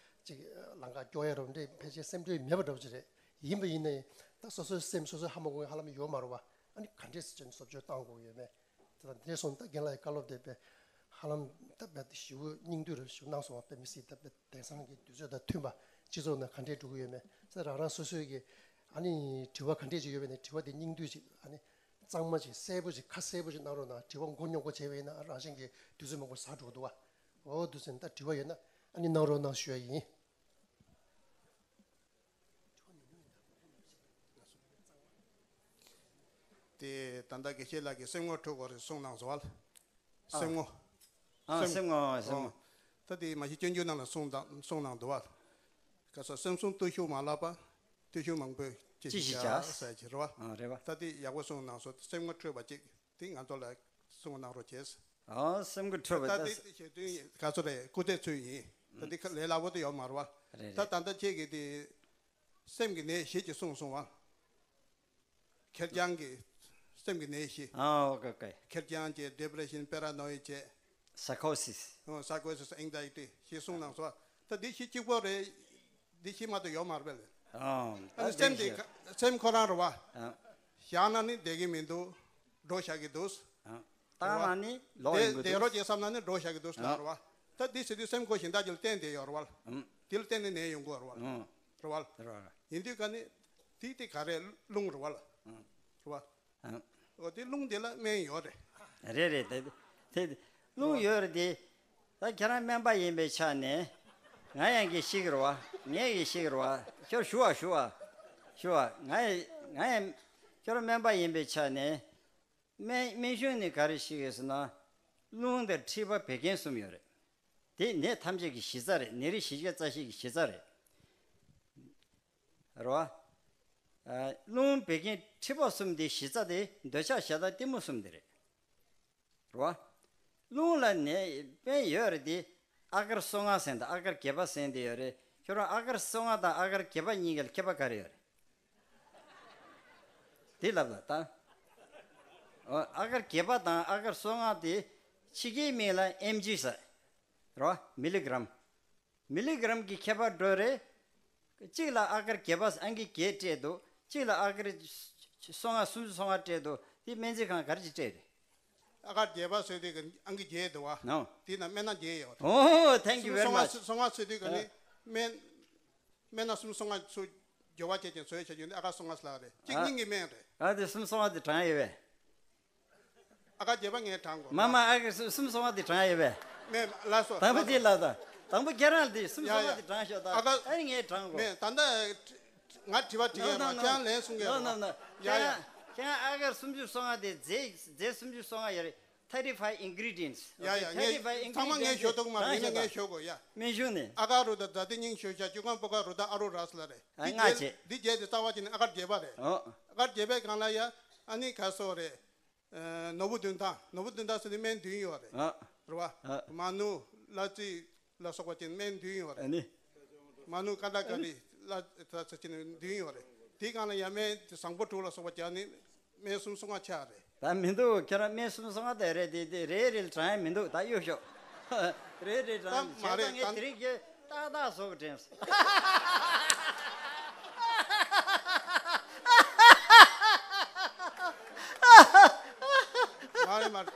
ཅིག་ལམ་ཁ་སྐྱོར་ཡ་རོགས་འདྲས་ཕལ་ཆེར་སེམས་ཁྲལ་མེད་པ་འདྲ་པོ་ཅིག་རེད། ཡིན་པ་ཡིན་ནའི་ད་སོ་སོའི་སེམས་སོ་སོས་ཧ་མ་གོ་མཁན་ཧ་ལམ་ཡོད་མ་རེད་བ། ཨ་ནི་ག་འདྲས་སེ་བྱས་ནས་བཟོ་བཅོས་བཏང་དགོས་ཡོད་མེད། ད་འདི་སོང་ད་རྒན་ལགས་ཀྱི་བཀའ་སློབ་དེ་དཔེ་ཧ་ལམ་ད་དཔེ་ཞེ་པོ་སྙིང་བསྡུས་རེ་ཞིག་གནང་སོང་བ། དཔེ་མི་སྲིད་ད་དཔེ་དེང་སང་གི་དུས་ཚོད་དང་མཐུན་པ། སྤྱི་ཚོགས་ནང་ག་འདྲས་འགྲོ་གི་ཡོད་མེད་ཟེར། རང་རང་སོ་སོའི་གི་ཨ་ནི་དྲི་བ་ག་འདྲས་ཅིག་ཡོད་པ་ཡིན་ན། དྲི་བ་དེ་སྙིང་བསྡུས་ཅིག། ཨ་ནི་གཙང་མ་ཅིག། གསལ་པོ་ཅིག། ཁ་གསལ་པོ་ཅིག་གནང་རོགས་གནང་། དྲི་བ་མགོ་རྙོག་པོ་བྱས་པ་ཡིན་ན་རང་བཞིན་གྱིས་དུས་ཚོད་མང་པོ་ཟ་འགྲོ་གི་འདུག་བ། འོ་དུས་ཚོད་ད་དྲི་བ་ཡོད་ན་ཨ་ནི་གནང་རོགས་གནང་ཞུ་ཡ་ཡིན། དེ་ད་ལྟ་དགེ་བཤེས་ལགས་ཀྱིས་སེམས་ངོ་འཕྲོད་དགོས་རེད་གསུངས་གནང་སོང་བ། ཨ། སེམས་ངོ་། ཨ། སེམས། སེམས་ངོ་། སེམས་ངོ་། ཨོ། ད་དེ་མ་གཞི་སྤྱོད་འཇུག་ནང་ལ་གསུངས་དང་གསུངས་གནང་འདུག་བ། ག་ས་སེམས་གསུམ་བརྟུལ་ཞུགས་མ་ལགས་པ། བརྟུལ་ཞུགས་མང་པོས་ ཅི་ཞིག་བྱ་ཟེར་གྱི་རེད་བ། ཨ་རེད་བ། ད་དེ་ཡག་པོ་གསུངས་གནང་སོང་། སེམས་ངོ་འཕྲོད་པ་ཅིག་དེ་ང་ཚོ་ལ་གསུངས་གནང་རོགས་བྱས། ཨ་སེམས་ངོ་འཕྲོད་པ་ད་ད་དེ་ཞེ་དོན་ཡིན། ག་ཚོད་རེད། སྐུ་ཚེ་ཚོད་ཡིན། ད་དེ་ཁ་ལས་སླ་པོ་དེ་ཡོད་མ་རེད་བ། རེད་ད་རེད། ད་ལྟ་ཁྱེད་ཀྱིས་དེ་སེམས་ཀྱི་ནད་བཞི་ཅིག་གསུངས་སོང་བ། ཁེར་རྐྱང་གི་སེམས་ཀྱི་ནད་བཞི། ཨ་ཨོ་ཀེ་ཀེ། ཁེར་རྐྱང་བྱས། ཌི་པི་རེ་ཤན། པེ་ར་ནོ་ཡ་བྱས། སའི་ཁོ་སིས། ཨོ་སའི་ཁོ་སིས། ཨེང་ཛའི་ཊི་ཞེས་གསུངས་གནང་སོང་། ད་འདི་བཞི་གཅིག་པོ་རེད། འདི་བཞི་མ་གཏོགས་ཡོད་མ་རེད་པས། ཨོ་ཨ་ནི་ད་སེམས་འདི་དེ་ག་སེམས་ཁོ་རང་རེད་བ། ཨ་བཞག་ན་ནི་བསྡད་ཀྱི་མི་འདུག་འགྲོ་བཞག་གི་འདུག་ཨ་བཏང་ན་ནི་ལོག་ཡོང་གི་འདུག་བསྡད་རོགས་བྱེད་བསམ་ན་ནི་འགྲོ་བཞག་གི་འདུག་ལབ་རེད་བ། ད་འདི་ཟེར་དུས་སེམས་ཁོ་གཞན་དག་ཅིག་ལ་བརྟེན་བསྡད་ཡོད་རེད་བ། ཨ་དེ་ལ་བརྟེན་ནས་ནད་ཡོང་གི་ཡོད་རེད་བ། ཨ་རེད་བ། རེད་བ། ཡིན་དུས་ཀ་ནི་དེ་དེ་ག་རེ་རླུང་རེད་བ། ཨ་རེད་བ། ཨ་འོ་དེ་རླུང་དེ་ལ་སྨན་ཡོད་རེད། རེད་རེད། དེ་དེ་རླུང་ཡོད་རེད་དེ། ད་ཁྱེད་རང་སྨན་པ་ཡིན་པའི་ཆ་ནས། ང་ཡང་གི་ཤེས་ཀྱི་རེད་བ། ངས་གི་ཤེས་ཀྱི་རེད་བ། ཁྱོད་ཞུ་བ་ཞུ་བ། ཞུ་བ། ང་ཡང་ང་ཡང་ཁྱོད་རང་སྨན་པ་ཡིན་པའི་ཆ་ནས། སྨན་སྨན་གཞུང་ནས་ག་རེ་ཤེས་ཀྱི་ཟེར་ན། རླུང་དང་མཁྲིས་པ་བད་ཀན་གསུམ་ཡོད་རེད། དེ་ནད་ཐམས་ཅད་ཀྱི་གཞི་རྩ་རེད། ནད་རིགས་བཞི་བརྒྱ་རྩ་བཞི་གི་གཞི་རྩ་རེད། རེད་བ། ཨ་རླུང་བད་ཀན་མཁྲིས་པ་གསུམ་དེ་གཞི་རྩ་དེ་འདོད་ཆགས་ཞེ་སྡང་གཏི་མུག་གསུམ་དེ་རེད། རེད་བ། རླུང་ལ་ནད་སྨན་ཡོད་རེད་དེ། ཨ་གར་སོ་ལྔ་ཟེར་དང་ཨ་གར་བརྒྱད་པ་ཟེར་དེ་ཡོད་རེད། ཁྱོད་རང་ཨ་གར་སོ་ལྔ་དང་ཨ་གར་བརྒྱད་པ་གཉིས་ཀ་ལ་ཁྱད་པར་ག་རེ་ཡོད་རེད། དེ་ལབ་ལ་ད། ཨ་གར་བརྒྱད་པ་དང་ཨ་གར་སོ་ལྔ་དེ་ཕྱི་རྒྱལ་མིང་ལ་ཨེམ་ཇི་ཟེར། རེད་བ། མི་ལི་གྷི་རམ། མི་ལི་གྷི་རམ་གྱི་ཁྱད་པར་འགྲོ་རེད། གཅིག་ལ་ཨ་གར་བརྒྱད་པ་ཨང་ཀི་བརྒྱད་སྤྲད་འདུག་གཅིག་ལ་ཨ་གར་སོ་ལྔ་སུམ་ཅུ་སོ་ལྔ་སྤྲད་འདུག་དེ་སྨན་རྩིས་ཁང་ག་རེ་ཅིག་སྤྲད་རེད། ཨ་གར་བརྒྱད་པ་ཟེར་དུས་ཀྱི་ཨང་ཀི་བརྒྱད་འདུག་བ། ནོ། དེ་ན་སྨན་སྣ་བརྒྱད་ཡོད་རེད། ཨོ་ཐེང་ཀྱུ་སུམ་ཅུ་སོ་ལྔ་སོ་ལྔ་ཟེར་དུས་ཀྱི་ནི་སྨན་སྨན་སྣ་སུམ་ཅུ་སོ་ལྔ་ཚུར་སྦྱོར་བ་བྱས་ཀྱང་བཟོས་བྱས་ཀྱང་ནི་ཨ་གར་སོ་ལྔ་ཟེར་ལབ་རེད། གཅིག་ཨ་སྙིང་གི་སྨན་རེད། ཨ་དེ་སུམ་ཅུ་སོ་ལྔ་དེ་དྲངས་ཡོད་པས། ཨ་གར་བརྒྱད་པ་ངས་དྲངས་དགོས། མ་མ་ཨ་གར་སུམ་ཅུ་སོ་ལྔ་དེ་དྲངས་ཡོད་པས། མེད། ལགས་སོ། དང་པོ་ལགས་དེ་སོ། ལབ་ད། དང་པོ་ཁྱེད་རང་དེ་སུམ་ཅུ་སོ་ལྔ་དེ་དྲངས་ཤོག་ད། ཨ་གར་ཨ་ནི་ངས་དྲངས་དགོས། མེད། ད་ལྟ་ང་དྲི་བ་དྲི་གི་ཡོད་མ། ཁྱེད་རང་ལན་གསུང་གི་ཡོད་མ། ཡ་ཡ། ཁྱེད་རང་ཨ་གར་སུམ་ཅུ་སོ་ལྔ་དེ་རྫས་རྫས་སུམ་ཅུ་སོ་ལྔ་ཡོད་རེད། Thirty five ingredients. ཡ་ཡ། ངས་ཚང་མ་ངས་ཞུ་ཐུབ་མ་རེད། ཡིན་ན་ངས་ཞུ་དགོས་ཡ། སྨན་གཞུང་ནས། ཨ་ག་རུ་ད་ཛཱ་ཏི་སྙིང་ཞོ་ཤ་ཅུ་ཀང་པོ་ཀ་རུ་ད་ཨ་རུ་ར་ས་ལ་རེད། ཨ་འདི་ལྔ་བྱས། བརྒྱད་འདི་བརྒྱད་དེ་རྩ་བ་ཅན་ཨ་གར་བརྒྱད་པ་རེད། ཨོ། ཨ་གར་བརྒྱད་པའི་སྒང་ལ་ཡ་ཨ་ནི་ག་སོ་རེད། ནོར་བུ་བདུན་ཐང་། ནོར་བུ་བདུན་ཐང་ཟེར་དུས་སྨན་བདུན་ཡོད་རེད། ཨ། རེད་བ། ཨ། མ་ནུ་གླ་རྩི་ལ་སོགས་པ་ཅན་སྨན་བདུན་ཡོད་རེད། ཨ་ནི། མ་ནུ་ཀ་ད་ཀ་རི་ལ་ད་ཟེར་ཅན་བདུན་ཡོད་རེད། དེའི་སྒང་ལ་ཡ་སྨན་བཟང་པོ་དྲུག་ལ་སོགས་པ་ཅན་ནི་སྨན་སུམ་ཅུ་སོ་ལྔ་ཆགས་རེད། ད་མི་འདུག་ཁྱེད་རང་སྨན་སུམ་ཅུ་སོ་ལྔ་དེ་རེད་དེ་དེ་རེ་རེ་ལ་དྲངས་ཡ་མི་འདུག་ད་གཡུག་ཤོག་རེ་རེ་ད་དྲངས་མ་བྱས་རེད། ཙང་ངས་ད་དེ་རིང་ཁྱེད་ཏག་ཏག་བཟོ་གི་དྲན་སོང་། མ་རེད་མ་རེད།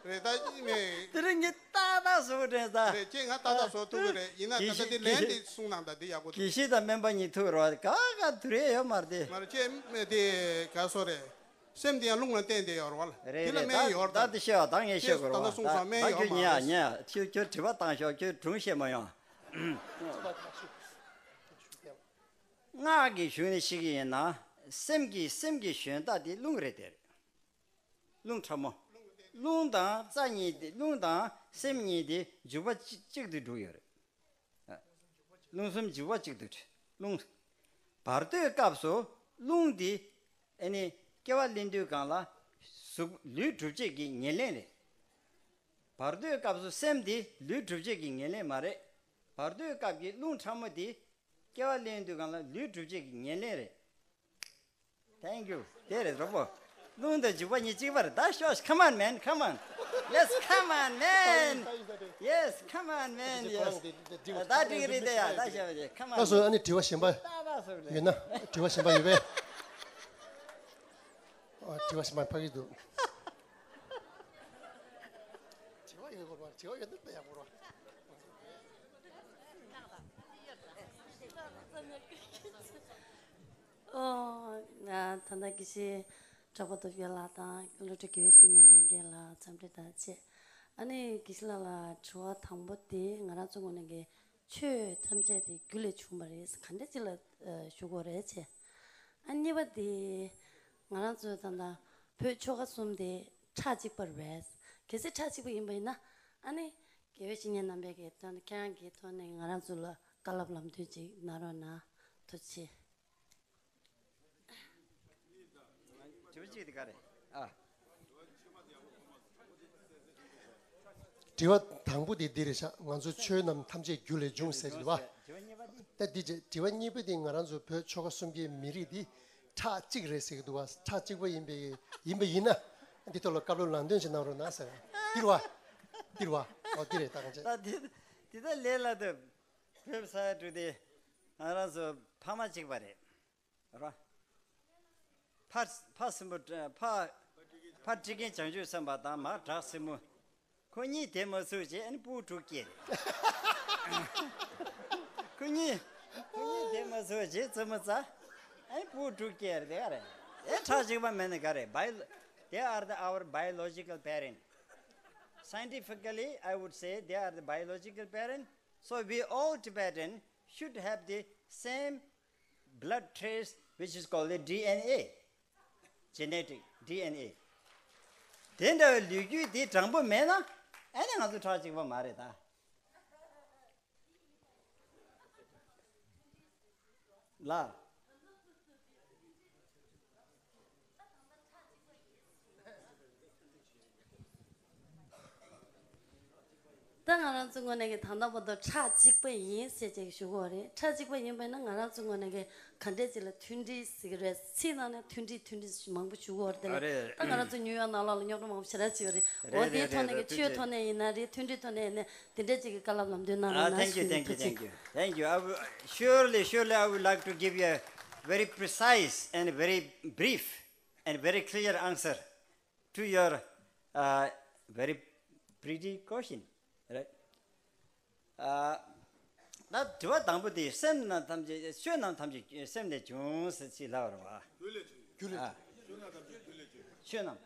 རེད་ད་ངས། དེ་རིང་ངས་ཏག་ཏག་བཟོ་གི་དྲན་སོང་། རེད། ཁྱེད་ང་ཏག་ཏག་བཟོ་ཐུབ་གི་རེད། ཡིན་ན་ད་ལྟ་དེ་ལན་དེ་གསུངས་གནང་ད་དེ་ཡག་པོ་འདུག་དགེ་བཤེས་དང་སྨན་པ་གཉིས་ཐུག་རོགས། ག་ག་དུ་རེ་ཡོད་མ་རེད་དེ། མ་རེད། ཁྱེད་དེ་ག་སོ་རེད། སེམས་དེ་ཡང་རླུང་ལ་བརྟེན་ཏེ་ཡོད་རེད་བ། རེད་དེ་ལ་རེད། སྨན་ད་ཡོད་ད་རེད། དེ་བཤད་པ་ད་ངས་བཤད་དགོས་རེད་བ། ད་ལྟ་གསུངས་སོང་། སྨན་ད་ཡོད་ཁྱོད་མ་ཉན་ཡ་རེད། ཉན་ཡ། ཁྱོད་ཁྱོད་དྲི་བ་བཏང་ཤོག་ཁྱོད་སྒྲུང་བཤད་མ་ཡོང་། སྔགས་ཀྱི་གཞུང་ནས་བཤད་ཀྱི་ཡིན་ན། སེམས་ཀྱི་སེམས་ཀྱི་ཞོན་རྟ་དེ་རླུང་རེད་དེ། རླུང་ཕྲ་མོ། རླུང་དང་རྩ་གཉིས་དེ། རླུང་དང་སེམས་གཉིས་དེ་འཇུག་པ་གཅིག་གཅིག་ཏུ་འགྲོ་གི་ཡོད་རེད། རླུང་གསུམ་འཇུག་པ་གཅིག་ཏུ་འགྲོ། རླུང་། བར་དོའི་སྐབས་སུ་རླུང་འདི་ཨ་ནི་སྐྱེ་བ་ལེན་དུས་སྒང་ལ་གཟུགས་ལུས་སྒྲུབ་བྱེད་ཀྱི་ཉེར་ལེན་རེད། བར་དོའི་སྐབས་སུ་སེམས་འདི་ལུས་སྒྲུབ་བྱེད་ཀྱི་ཉེར་ལེན་མ་རེད། བར་དོའི་སྐབས་ཀྱི་རླུང་ཕྲ་མོ་འདི་སྐྱེ་བ་ལེན་དུས་སྒང་ལ་ལུས་སྒྲུབ་བྱེད་ཀྱི་ཉེར་ལེན་རེད། Thank you. དེ་རེད་རོགས་པོ། རླུང་དང་འཇུག་པ་གཉིས་གཅིག་པ་རེད། ད་ཤོག Come on, man. Come on. Yes, come on, man. Yes, come on, man. Yes. ད་འགྲིག་རེད་དེ་ཡ། ད་བཤད་པ་དེ། Come on. ལགས་སོ། ཨ་ནི་དྲི་བ་གཞན་པ་ད་ད་སོ་རེད། ཡོད་ན། དྲི་བ་གཞན་པ་ཡོད་པས། ཨ། དྲི་བ་གཞན་པ་ཕ་གི་འདུག་དྲི་བ་ཡོད་དགོས་པ། དྲི་བ་ཡོད་ན་ད་ཡག་པོ་རེད། ཨོ། ང་ད་ལྟ་དགེ་བཤེས་གྲགས་པ་སྟོབས་རྒྱལ་ལགས་དང་སློབ་གྲྭ་དགེ་བའི་བཤེས་གཉེན་ལྷན་རྒྱས་ལ་འཚམས་འདྲི་དང་བཅས། ཨ་ནི་དགེ་བཤེས་ལགས་ལ་དྲི་བ་དང་པོ་དེ་ང་རང་ཚོ་ངོས་ནས་ཀྱི་ཆོས་ཐམས་ཅད་དེ་རྒྱུ་ལས་བྱུང་བ་རེད། ག་འདྲ་ཅིག་ལ་ཨ་ཞུ་དགོས་རེད་བྱས། ཨ་གཉིས་པ་དེ་ང་རང་ཚོ་ད་ལྟ་བོད་ཆོལ་ཁ་གསུམ་དེ་ཁྲག་གཅིག་པ་རེད། གལ་སྲིད་ཁྲག་གཅིག་པ་ཡིན་པ་ཡིན་ན། ཨ་ནི་དགེ་བའི་བཤེས་གཉེན་རྣམ་པས་ཀྱི་ཐོག་ནས་ཁྱེད་རང་གི་ཐོག་ནས་ང་རང་ཚོ་ལ་བཀའ་སློབ་ལམ་སྟོན་ཅིག་གནང་རོགས་གནང་། ཐུགས་རྗེ་ཆེ། དྲི་བ་གཅིག་དེ་ག་རེད། ཨ། དྲི་བ་དང་པོ་དེ་འདི་རེད་ཤག་ང་ཚོ་ཆོས་རྣམས་ཐམས་ཅད་རྒྱུ་ལས་བྱུང་ཟེར་རེད་བ། དྲི་བ་གཉིས་པ། ད་འདི་རྗེས་དྲི་བ་གཉིས་པ་དེ་ང་རང་ཚོ་བོད་ཆོལ་ཁ་གསུམ་གྱི་མི་རིགས་འདི་ཁྲག་གཅིག་རེད་ཟེར་གྱི་འདུག་བ། ཁྲག་གཅིག་པ་ཡིན་པའི་ཡིན་པ་ཡིན་ན་འདི་ཐོག་ལ་བཀའ་སློབ་ལམ་སྟོན་ཞིག་གནང་རོགས་གནང་ཟེར། འདིར་བ། འདིར་བ། ཨོ་འདི་རེད། ད་གང་བྱས། ད་དེ་དེ་ད་ལས་སླ་དེ་བོད་ས་ཡ་དྲུག་དེ་ང་རང་ཚོ་ཕ་མ་གཅིག་པ་རེད། ར། ཕ་ཕ་སྲིན་པོ་ཕ་ཕ་ཊཱིཀ་ཁན་བྱང་ཆུབ་སེམས་དཔའ་དང་མ་བྲག་སྲིན་མོ། ཁོ་གཉིས་དེ་མ་ཚུགས་རྗེས་ཨ་ནི་སྤུ་གུ་དྲུག་སྐྱེས་རེད། ཁོ་གཉིས་ཁོ་གཉིས་དེ་མ་ཚུགས་རྗེས་རྩེད་མོ་རྩེ། ཨ་ནི་སྤུ་གུ་དྲུག་སྐྱེས་རེད། དེ་ག་རེད། ཨེ་ཁྲག་གཅིག་པ་མེད་ན་ག་རེད། Bio- they are the, our biological parent. Scientifically, I would say they are the biological parent. So we all Tibetan should have the same blood trace, which is called the D N A, genetic D N A. དེ་འདྲ་བའི་ལོ་རྒྱུས་དེ་དྲང་པོ་མེད་ན་ཨ་ནི་ང་ཚོ་ཁྲག་གཅིག་པ་མ་རེད་ད། ལ། ད་ང་རང་ཚོའི་ངོས་ནས་ཀྱི་ད་ལྟ་བར་དུ་ཁྲག་གཅིག་པ་ཡིན་ཟེར་ཅིག་ཞུ་གི་ཡོད་རེད། ཁྲག་གཅིག་པ་ཡིན་པ་ཡིན་ན་ང་རང་ཚོའི་ངོས་ནས་ཀྱི་ག་འདྲས་ཅིག་ལ་མཐུན་སྒྲིལ་ཟེར་གྱི་རེད། ཚིག་ནང་ནས་མཐུན་སྒྲིལ་མཐུན་སྒྲིལ་མང་པོ་ཞུ་གི་ཡོད་རེད། ཨ་རེད། ད་ང་རང་ཚོ་ནིའུ་ཡོག་ནང་ལོགས་ལ་རྙོག་དྲ་མང་པོ་ཞེ་དྲག་ཅིག་ཡོད་རེད། འོ་རེད་དེའི་རེད་ཐོག་ནས་རེད། ཀྱི་ཆོས་ཐུགས་རྗེ་ཆེ། ཐོག་ནས་ཡིན་ན་རེད། མཐུན་སྒྲིལ་ཐོག་ནས་ཡིན་ན་དེ་འདྲས་ཅིག་གི་བཀའ་སློབ་ལམ་སྟོན་གནང་རོགས་གནང་ཞུ། ཐུགས་རྗེ་ཆེ། Thank you, thank you, thank you. I will, surely, surely I would like to give you a very precise and very brief and very clear answer to your, uh, very pretty question, right? ཨ། ད་དྲི་བ་དང་པོ་དེ་སེམས་རྣམས་ཐམས་ཅད་ཆོས་རྣམས་ཐམས་ཅད་སེམས་ལས་བྱུང་ཟེར་ཅིག་ལབ་རེད་བ། རྒྱུ་ལས་བྱུང་། རྒྱུ་ལས་ཨ། བྱུང་། ཆོས་རྣམས་ཐམས་ཅད་རྒྱུ་ལས་བྱུང་། ཆོས་རྣམས་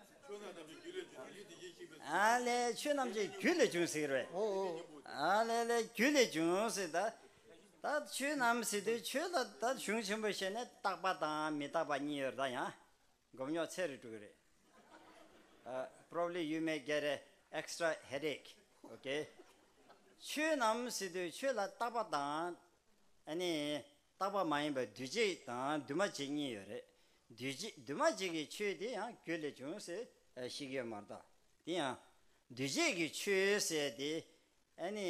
ཐམས་ཅད་རྒྱུ་ལས་བྱུང་། ཨ་ལས་ཆོས་རྣམས་ཀྱི་རྒྱུ་ལས་བྱུང་ཟེར་རེད། ཨོ་ཨོ། ཨ་ལས་ལས་རྒྱུ་ལས་བྱུང་ཟེར། ད་ད་ཆོས་རྣམས་ཟེར་དུས་ཆོས་ལ་ད་གཞུང་ཆེན་པོ་བཤད་ན་རྟག་པ་དང་མི་རྟག་པ་གཉིས་ཡོད་རེད། ད་ཡང་། མགོ་རྙོག་ཚེ་རུ་འགྲོ་གི་རེད། Uh, probably you may get a extra headache. Okay? ཆོས་རྣམས་ཟེར་དུས་ཆོས་ལ་རྟག་པ་དང་། ཨ་ནི། རྟག་པ་མ་ཡིན་པ་འདུས་བྱས་དང་འདུས་མ་བྱས་གཉིས་ཡོད་རེད། འདུས་བྱས་འདུས་མ་བྱས་ཀྱི་ཆོས་དེ་ཡང་རྒྱུ་ལས་བྱུང་ཟེར་ཤེས་ཀྱི་ཡོད་མ་རེད་ད། དེ་ཡང་། འདུས་བྱས་ཀྱི་ཆོས་ཟེར་དེ། ཨ་ནི།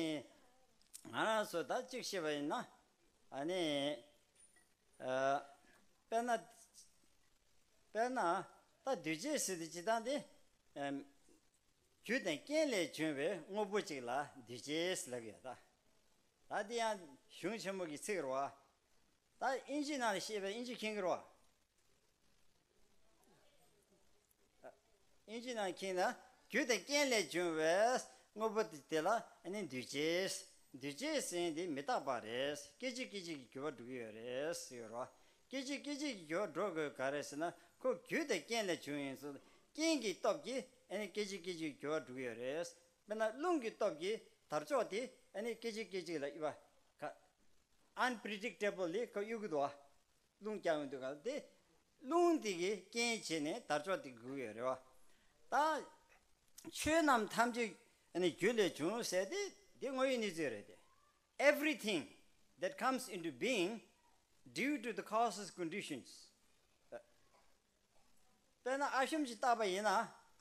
ང་རང་ཚོ་ད་གཅིག་བཤད་པ་ཡིན་ན། ཨ་ནི། ཨ། དཔེར་ན། དཔེར་ན། ད་འདུས་བྱས་ཟེར་དུས་སྤྱིར་བཏང་དེ། ཨམ། རྒྱུ་དང་རྐྱེན་ལས་བྱུང་བའི་དངོས་པོ་གཅིག་ལ་འདུས་བྱས་ལབ་ཀྱི་ཡོད་ད། ད་དེ་ཡང་གཞུང་ཆེན་མོ་གི་ཚིག་རེད་བ། ད་དབྱིན་ཇི་ནང་ལ་བཤད་པའི་དབྱིན་ཇི་མཁྱེན་གྱི་རེད་བ། དབྱིན་ཇི་ནང་མཁྱེན་ན། རྒྱུ་དང་རྐྱེན་ལས་བྱུང་བའི་དངོས་པོ་དེ་ལ་ནི་འདུས་བྱས། འདུས་བྱས་ཟེར་དེ་མི་རྟག་པ་རེད། སྐད་ཅིག་སྐད་ཅིག་གིས་འགྱུར་བ་འགྲོ་གི་ཡོད་རེད་ཟེར་བ། སྐད་ཅིག་སྐད་ཅིག་གིས་འགྱུར་བ་འགྲོ་དགོས་ག་རེ་ཟེར་ན། ཁོ་རྒྱུ་དང་རྐྱེན་ལས་བྱུང་ཡིན་ཙང་རྐྱེན་གྱི་སྟོབས་ཀྱིས་ནི་སྐད་ཅིག་སྐད་ཅིག་གིས་འགྱུར་བ་འགྲོ་གི་ཡོད་རེད། དཔེར་ན་རླུང་གི་སྟོབས་ཀྱིས་དར་ལྕོག་དེ་ནི་སྐད་ཅིག་སྐད་ཅིག་ལ་གཡུག་པ། ག unpredictably ཁོ་གཡུག་གི་འདུག་བ། རླུང་རྐྱབ་ཡོང་དུས་ག་ལ་དེ། རླུང་དེ་གིས་རྐྱེན་བྱས་ནས་དར་ལྕོག་དེ་འགུག་ཡོད་རེད་བ། ད། ཆོས་རྣམས་ཐམས་ཅད་ནི་རྒྱུ་ལས་བྱུང་ཟེར་དེ་དེ་དངོས་ཡོད་གནས་ཚུལ་རེད་དེ། Everything that comes into being due to the causes conditions. དཔེར་ན་ཨ་ཤོམ་ཅིག་བཏགས་པ་ཡིན་ན་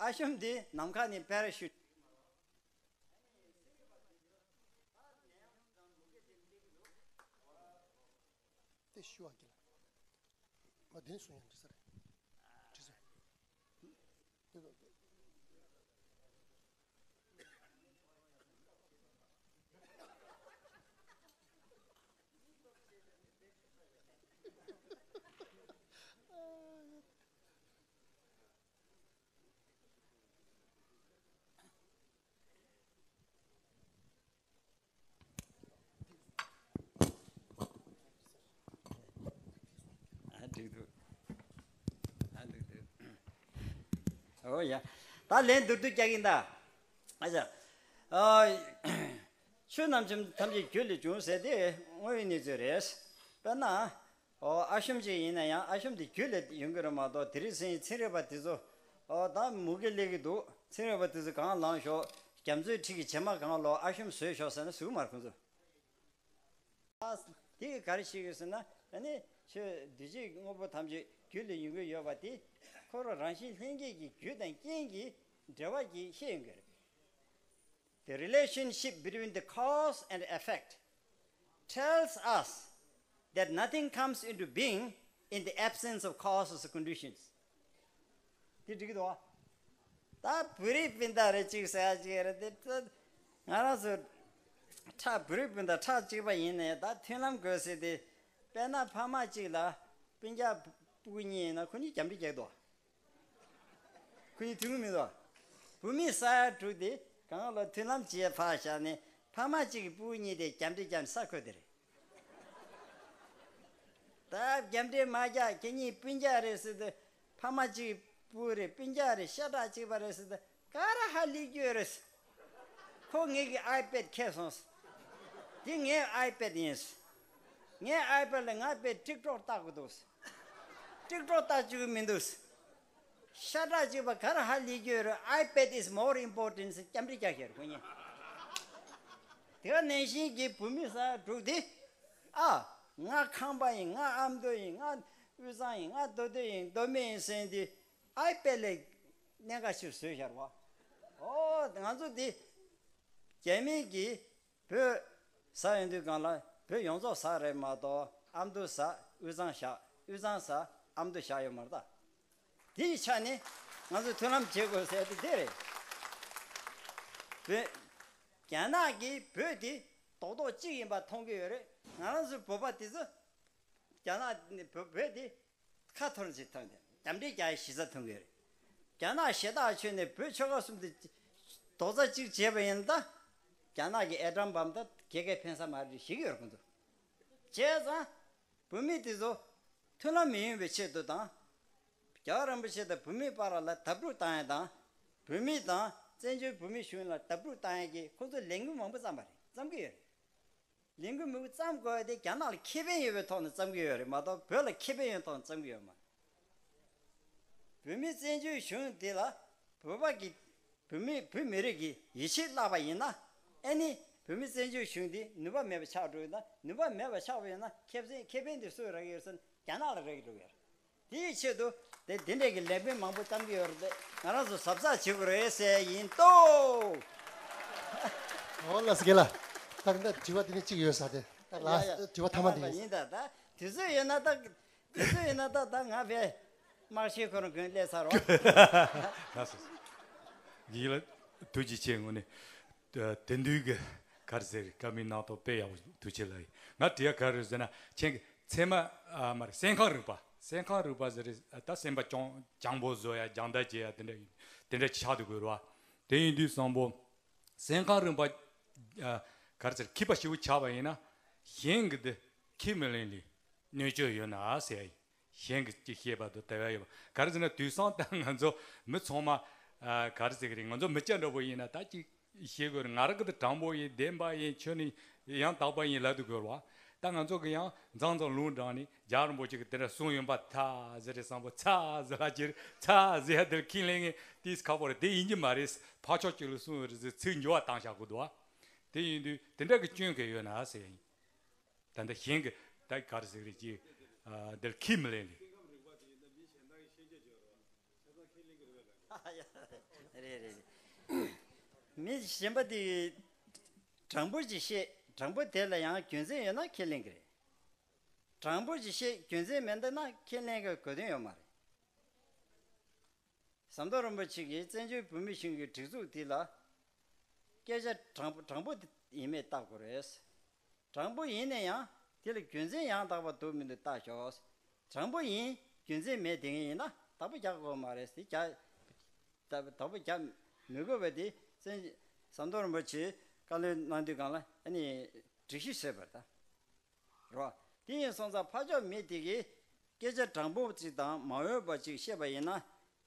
ཨ་ཤོམ་དེ་ནམ་མཁའ་ནས་པེ་ར་ཤུཊ། དེ་ཞུ་བ་གི་ལ། མ་དེ་སུ་ཡང་འདྲི་ས་རེད། འདྲི་ས། དེ་ལ། ཨ་འགྲིག་འདུག་ཨ་འགྲིག་འདུག་ཨོ་ཡ། ད་ལན་མདོར་བསྡུས་རྒྱག་གིན་ད། ཨ་ཅག་ཨ། ཆོས་རྣམས་ཀྱང་ཐམས་ཅད་རྒྱུ་ལས་བྱུང་ཟེར་དེ་དངོས་ཡོད་གནས་ཚུལ་རེད། དཔེར་ན། ཨོ་ཨ་ཤོམ་ཅིག་ཡིན་ན་ཡང་ཨ་ཤོམ་དེ་རྒྱུ་ལས་ཡོང་གི་རེད་མ་གཏོགས་དེ་རིང་སང་ཚན་རིག་པ་དེ་ཚོ། ཨོ་ད་མུ་གེ་སླེབས་ཀྱི་འདུག་ཚན་རིག་པ་དེ་ཚོ་གང་ལངས་ཤོག་རྒྱ་མཚོའི་འཁྲིས་ཀྱི་བྱེ་མ་གང་ལོག་ཨ་ཤོམ་བཟོས་ཤོག་ཟེར་ན་བཟོ་གི་མ་རེད་ཁོང་ཚོ། དེ་ག་རེ་བཤད་ཀྱི་ཟེར་ན་ཨ་ནི་ཆོས་འདུས་བྱས་དངོས་པོ་ཐམས་ཅད་རྒྱུ་ལས་ཡོང་གི་ཡོད་པ་དེ། འཁོར་བ་རང་བཞིན་ལྷན་སྐྱེས་ཀྱི་རྒྱུ་དང་རྐྱེན་གྱི་འབྲེལ་བ་གྱིས་ཤེས་ཡོང་གི་རེད། The relationship between the cause and effect tells us that nothing comes into being in the absence of causes or conditions. དེ་འགྲིག་གི་འདུག་བ། ད་བོད་རིགས་སྤུན་ཟླ་རེ་གཅིག་ཟེར་ཡ་གཅིག་རེད་དེ། ད་ང་རང་ཚོ་ཁྲག་བོད་རིགས་སྤུན་ཟླ་ཁྲག་གཅིག་པ་ཡིན་ནའི་ད་མཐུན་ལམ་དགོས་ཟེར་ཏེ། དཔེར་ན་ཕ་མ་གཅིག་ལ་སྤུན་ཀྱག་སྤུ་གུ་གཉིས་ཡིན་ན་ཁོ་གཉིས་རྒྱབ་འདྲེ་རྒྱག་འདུག་ཁོ་གཉིས་མཐུན་གྱི་མི་འདུག་བུད་མེད་ས་ཡ་དྲུག་དེ་གང་ལ་མཐུན་ལམ་བྱེད་ཕར་བཞག་ནས་ཕ་མ་གཅིག་གི་སྤུ་གུ་གཉིས་དེ་རྒྱབ་འདྲེ་རྒྱབ་ནས་ས་འཁོད་དེ་རེད། ད་རྒྱབ་འདྲེ་མ་རྒྱག་ཁྱེད་གཉིས་སྤུན་ཀྱག་རེད་ཟེར་དུས། ཕ་མ་གཅིག་སྤུ་གུ་རེད། སྤུན་ཀྱག་རེད། ཤ་ཁྲག་གཅིག་པ་རེད་ཟེར་དུས་ག་ར་ཧ་ལས་རྒྱུ་རེད། ཁོ་ངེད་ཀྱི་ཨའི་པེད་ཁྱེར་སོང་། འདི་ངའི་ཨའི་པེད་ཡིན། ངའི་ཨའི་པེད་ལ་ང་དཔེ་ཊིག་ཊོག་ལྟ་དགོས་འདུག་ཊིག་ཊོག་ལྟ་བཅུག་གི་མི་འདུག་ཤ་ཁྲག་གཅིག་པ་ག་ར་ཧ་ལས་རྒྱུ་རེད། ཨའི་པེད་is more important ཟེར་རྒྱབ་འདྲེ་རྒྱག་ཤེར་ཁོ་གཉིས། དེ་ག་ནང་བཞིན་གྱི་བུད་མེད་ས་ཡ་དྲུག་དེ། ཨ། ང་ཁམས་པ་ཡིན། ང་ཨ་མདོ་ཡིན། ང་དབུས་གཙང་ཡིན། ང་མདོ་སྟོད་ཡིན། མདོ་སྨད་ཡིན་ཟེར་འདི་ཨའི་པེད་ལ་གནད་འགག་ཆེ་བཟོས་ཤར་བ། ཨོ་ང་ཚོ་འདི་རྒྱ་མི་གིས་བོད་ཟ་ཡོང་དུས་སྒང་ལ་བོད་ཡོངས་རྫོགས་ཟ་རེད་མ་གཏོགས་ཨ་མདོ་ཟ། དབུས་གཙང་བཞག་དབུས་གཙང་ཟ། ཨ་མདོ་བཞག་ཡོད་མ་རེད་ད། དེའི་ཆ་ནས་ང་ཚོས་མཐུན་ལམ་བྱེད་དགོས་ཟེར་དེ་དེ་རེད། བོད། རྒྱ་ནག་གིས་བོད་དེ་རྡོག་རྡོག་གཅིག་ཡིན་པ་མཐོང་གི་ཡོད་རེད། ང་རང་ཚོའི་བོད་པ་དེ་ཚོ་རྒྱ་ནག་ནས་བོད་བོད་དེ་ཁ་འཐོར་ཅིག་མཐོང་དེ་རྒྱབ་འདྲེ་རྒྱག་ཡའི་གཞི་རྩ་མཐོང་གི་ཡོད་རེད། རྒྱ་ནག་ཞེ་དྲག་ཆོས་ནས་བོད་ཆོལ་ཁ་གསུམ་དེ་རྡོག་རྩ་གཅིག་བྱས་པ་ཡིན་ད། རྒྱ་ནག་གི་ཨེ་ཊམ་བམ་ད་ག་གེ་ཕན་ས་མ་རེད་ཞིག་ཡོད་རེད་ཁོང་ཚོ། བྱས་ཙང་། བོད་མི་དེ་ཚོ་མཐུན་ལམ་མི་ཡོང་བའི་ཆེད་དུ་དང་། རྒྱལ་བ་རིན་པོ་ཆེ་དང་བོད་མི་བར་ལ་བརྡབ་འཁྲུག་བཏང་ཡ་དང་། བོད་མི་དང་བཙན་བྱོལ་བོད་མི་གཞུང་ལ་བརྡབ་འཁྲུག་བཏང་ཡ་གི་ཁོ་ཚོས་ལས་འགུལ་མང་པོ་བརྩམས་པ་རེད། བརྩམས་ཀྱི་ཡོད་རེད། ལས་འགུལ་མང་པོ་བརྩམས་དགོས་ཡ་དེ་རྒྱ་ནག་ལ་ཁེ་ཕན་ཡོད་པའི་ཐོག་ནས་བརྩམས་ཀྱི་ཡོད་རེད་མ་གཏོགས་བོད་ལ་ཁེ་ཕན་ཡོད་ཐོག་ནས་བརྩམས་ཀྱི་ཡོད་མ་རེད། བོད་མི་བཙན་བྱོལ་གཞུང་དེ་ལ་བོད་པ་གི་བོད་མི་བོད་མི་རིགས་ཀྱི་ཡིད་ཆེས་བརླག་པ་ཡིན་ན། ཨེ་ནི་བོད་མི་བཙན་བྱོལ་གཞུང་འདི་ནུས་པ་མེད་པ་ཆགས་འགྲོ་ཡོད་ན། ནུས་པ་མེད་པ་ཆགས་པ་ཡིན་ན་ཁེ་ཕན་ཁེ་ཕན་འདི་སུས་རག་གི་ཡོད་ཟེར་ན་རྒྱ་ནག་ལ་རག་གི་འགྲོ་གི་ཡོད་རེད། དེའི་ཆེད་དུ་དེ་འདི་འདྲས་ཀྱི་ལས་དཔོན་མང་པོ་བཏང་གི་ཡོད་རེད། ང་རང་ཚོ་གཟབ་གཟབ་བྱེད་དགོས་རེད་ཟེར་ཡིན་ཏོ། ཨོ་ལགས་སོ་རྒན་ལགས། ད་ད་དྲི་བ་དེ་ནས་གཅིག་ཡོད་ས་དེ། ད་ལགས་ཡ་ཡ། དྲི་བ་ཐ་མ་དེ་ཡིན། ཡིན་ད་ད་དུས་ཚོད་ཡོད་ན་ད། དེ་ཚོ་ཡིན་ན་ད་ད་ང་ཕའི་དམག་ཤེད་ཁོ་རང་གོན་སླེབས་ཚར་བ། ལགས་སོ། ཡིན་ལ། ཐུགས་རྗེ་ཆེ། དངོས་གནས། ད་དེ་འདུས་ཀྱི་ག་རེ་ཟེར་བཀའ་མོལ་གནང་ཐོག་དཔེ་ཡག་པོ་ཐུགས་རྗེ་ཆེ་ལ་ཡིན། ང་དྲི་ཡ་ག་རེ་ཟེར་ན་ཁྱེད་ཀྱི་ཚད་མ་ཨ་མ་རེད། སེམས་ཁམས་རིག་པ། སེམས་ཁམས་རིག་པ་ཟེར་རེད། ད་སེམས་པ་སྐྱོང་སྤྱང་པོ་བཟོ་ཡ་སྦྱང་བརྡར་བྱེད་ཡ་དེ་འདྲ་དེ་འདྲ་ཆགས་འདུག་དགོས་རེད་བ། དེ་ཡིན་དུས་བསམ་པོ། སེམས་ཁམས་རིག་པ་ཨ་ག་རེ་ཟེར་མཁས་པ་ཞེ་པོ་ཆགས་པ་ཡིན་ན་གཞན་གྱི་དེ་ཁས་མི་ལེན་ལས། གནོད་སྐྱོན་ཡོད་ན་ཟེར་ཡ་ཡིན། གཞན་གྱིས་ཅིག་བཤད་པ་དང་དེ་བས་ཡོད་པ། ག་རེ་ཟེར་ན་དུས་སང་ད་ང་ཚོ་མི་ཚང་མ་ཨ་ག་རེ་ཟེར་གི་རེད། ང་ཚོ་མི་སྐྱ་འདྲ་པོ་ཡིན་ན་ད་ཅིག་བཤད་དགོས་རེད། ང་རང་གི་ད་དྲང་པོ་ཡིན། བདེན་པ་ཡིན། ཆོས་ནི་ཡང་དག་པ་ཡིན་ལབ་དུ་དགོས་རེད་བ། ད་ང་ཚོ་གི་ཡང་མཛངས་ཙམ་ལུང་དྲངས་ནས་རྒྱལ་བ་རིན་པོ་ཆེ་གི་དེ་འདྲ་གསུང་ཡོང་པ་ཐ་ཟེར་རེད་བསམ་པོ། ཚ་ཟེར་ལ་ཅིག་ཚ་ཟེར་ཡ་དེར་ཁས་ལེན་ངེས་ཏིས་ཁག་པོ་རེད། དེ་ཡིན་གྱི་མ་རེད། ཕར་ཕྱོགས་གཅིག་ལ་གསུང་ཡོད་རེད་ཟེར་ཚིག་འགྱུར་བ་བཏང་བཞག་དགོས་འདུག་བ། དེ་ཡིན་དུས་དེ་འདྲ་གི་སྐྱོན་ག་ཡོད་ན་ཟེར་ཡ་ཡིན། ད་ལྟ་གཞན་གྱི་ད་ག་རེ་ཟེར་རེད་ཅེས་ཨ་འདིར་ཁས་མི་ལེན་ལེ། རེད་རེད་རེད། མི་གཞན་པ་དེ་དྲང་པོ་ཅིག་བཤད། དྲང་པོ་དེ་ལ་ཡང་རྒྱུ་མཚན་ཡོད་ན་ཁས་ལེན་གྱི་རེད། དྲང་པོ་ཅིག་བཤད་རྒྱུ་མཚན་མེད་འདུག་ན་ཁས་ལེན་གྱི་དགོས་དོན་ཡོད་མ་རེད། ཟམ་གདོང་རིན་པོ་ཆེ་གིས་བཙན་བྱོལ་བོད་མི་གཞུང་གི་སྒྲིག་འཛུགས་འདི་ལ་སྐད་ཆ་དྲང་པོ་དྲང་པོ་ཡིན་མེད་བལྟ་དགོས་རེད། དྲང་པོ་ཡིན་ན་ཡང་དེ་ལ་རྒྱུ་མཚན་ཡང་དག་པ་འདུག་མི་འདུག་བལྟ་ཤོག་དྲང་པོ་ཡིན། རྒྱུ་མཚན་མེད་དེ་ངེས་ཡིན་ན་བདག་པོ་རྒྱག་དགོས་མ་རེད་ཟེར། རྒྱ་བདག་པོ་རྒྱག་མི་དགོས་པ་དེ་བཙན་ཟམ་གདོང་རིན་པོ་ཆེས་བཀའ་སློབ་གནང་དུས་སྒང་ལ་ཨ་ནི་སྒྲིག་གཞི་བཟོས་པ་རེད་ད། རོ། དེ་ཡིན་སོང་ཙང་ཕར་ཕྱོགས་མི་དེ་གིས་སྐད་ཆ་དྲང་པོ་ཅིག་དང་མ་འོས་པ་ཅིག་བཤད་པ་ཡིན་ན།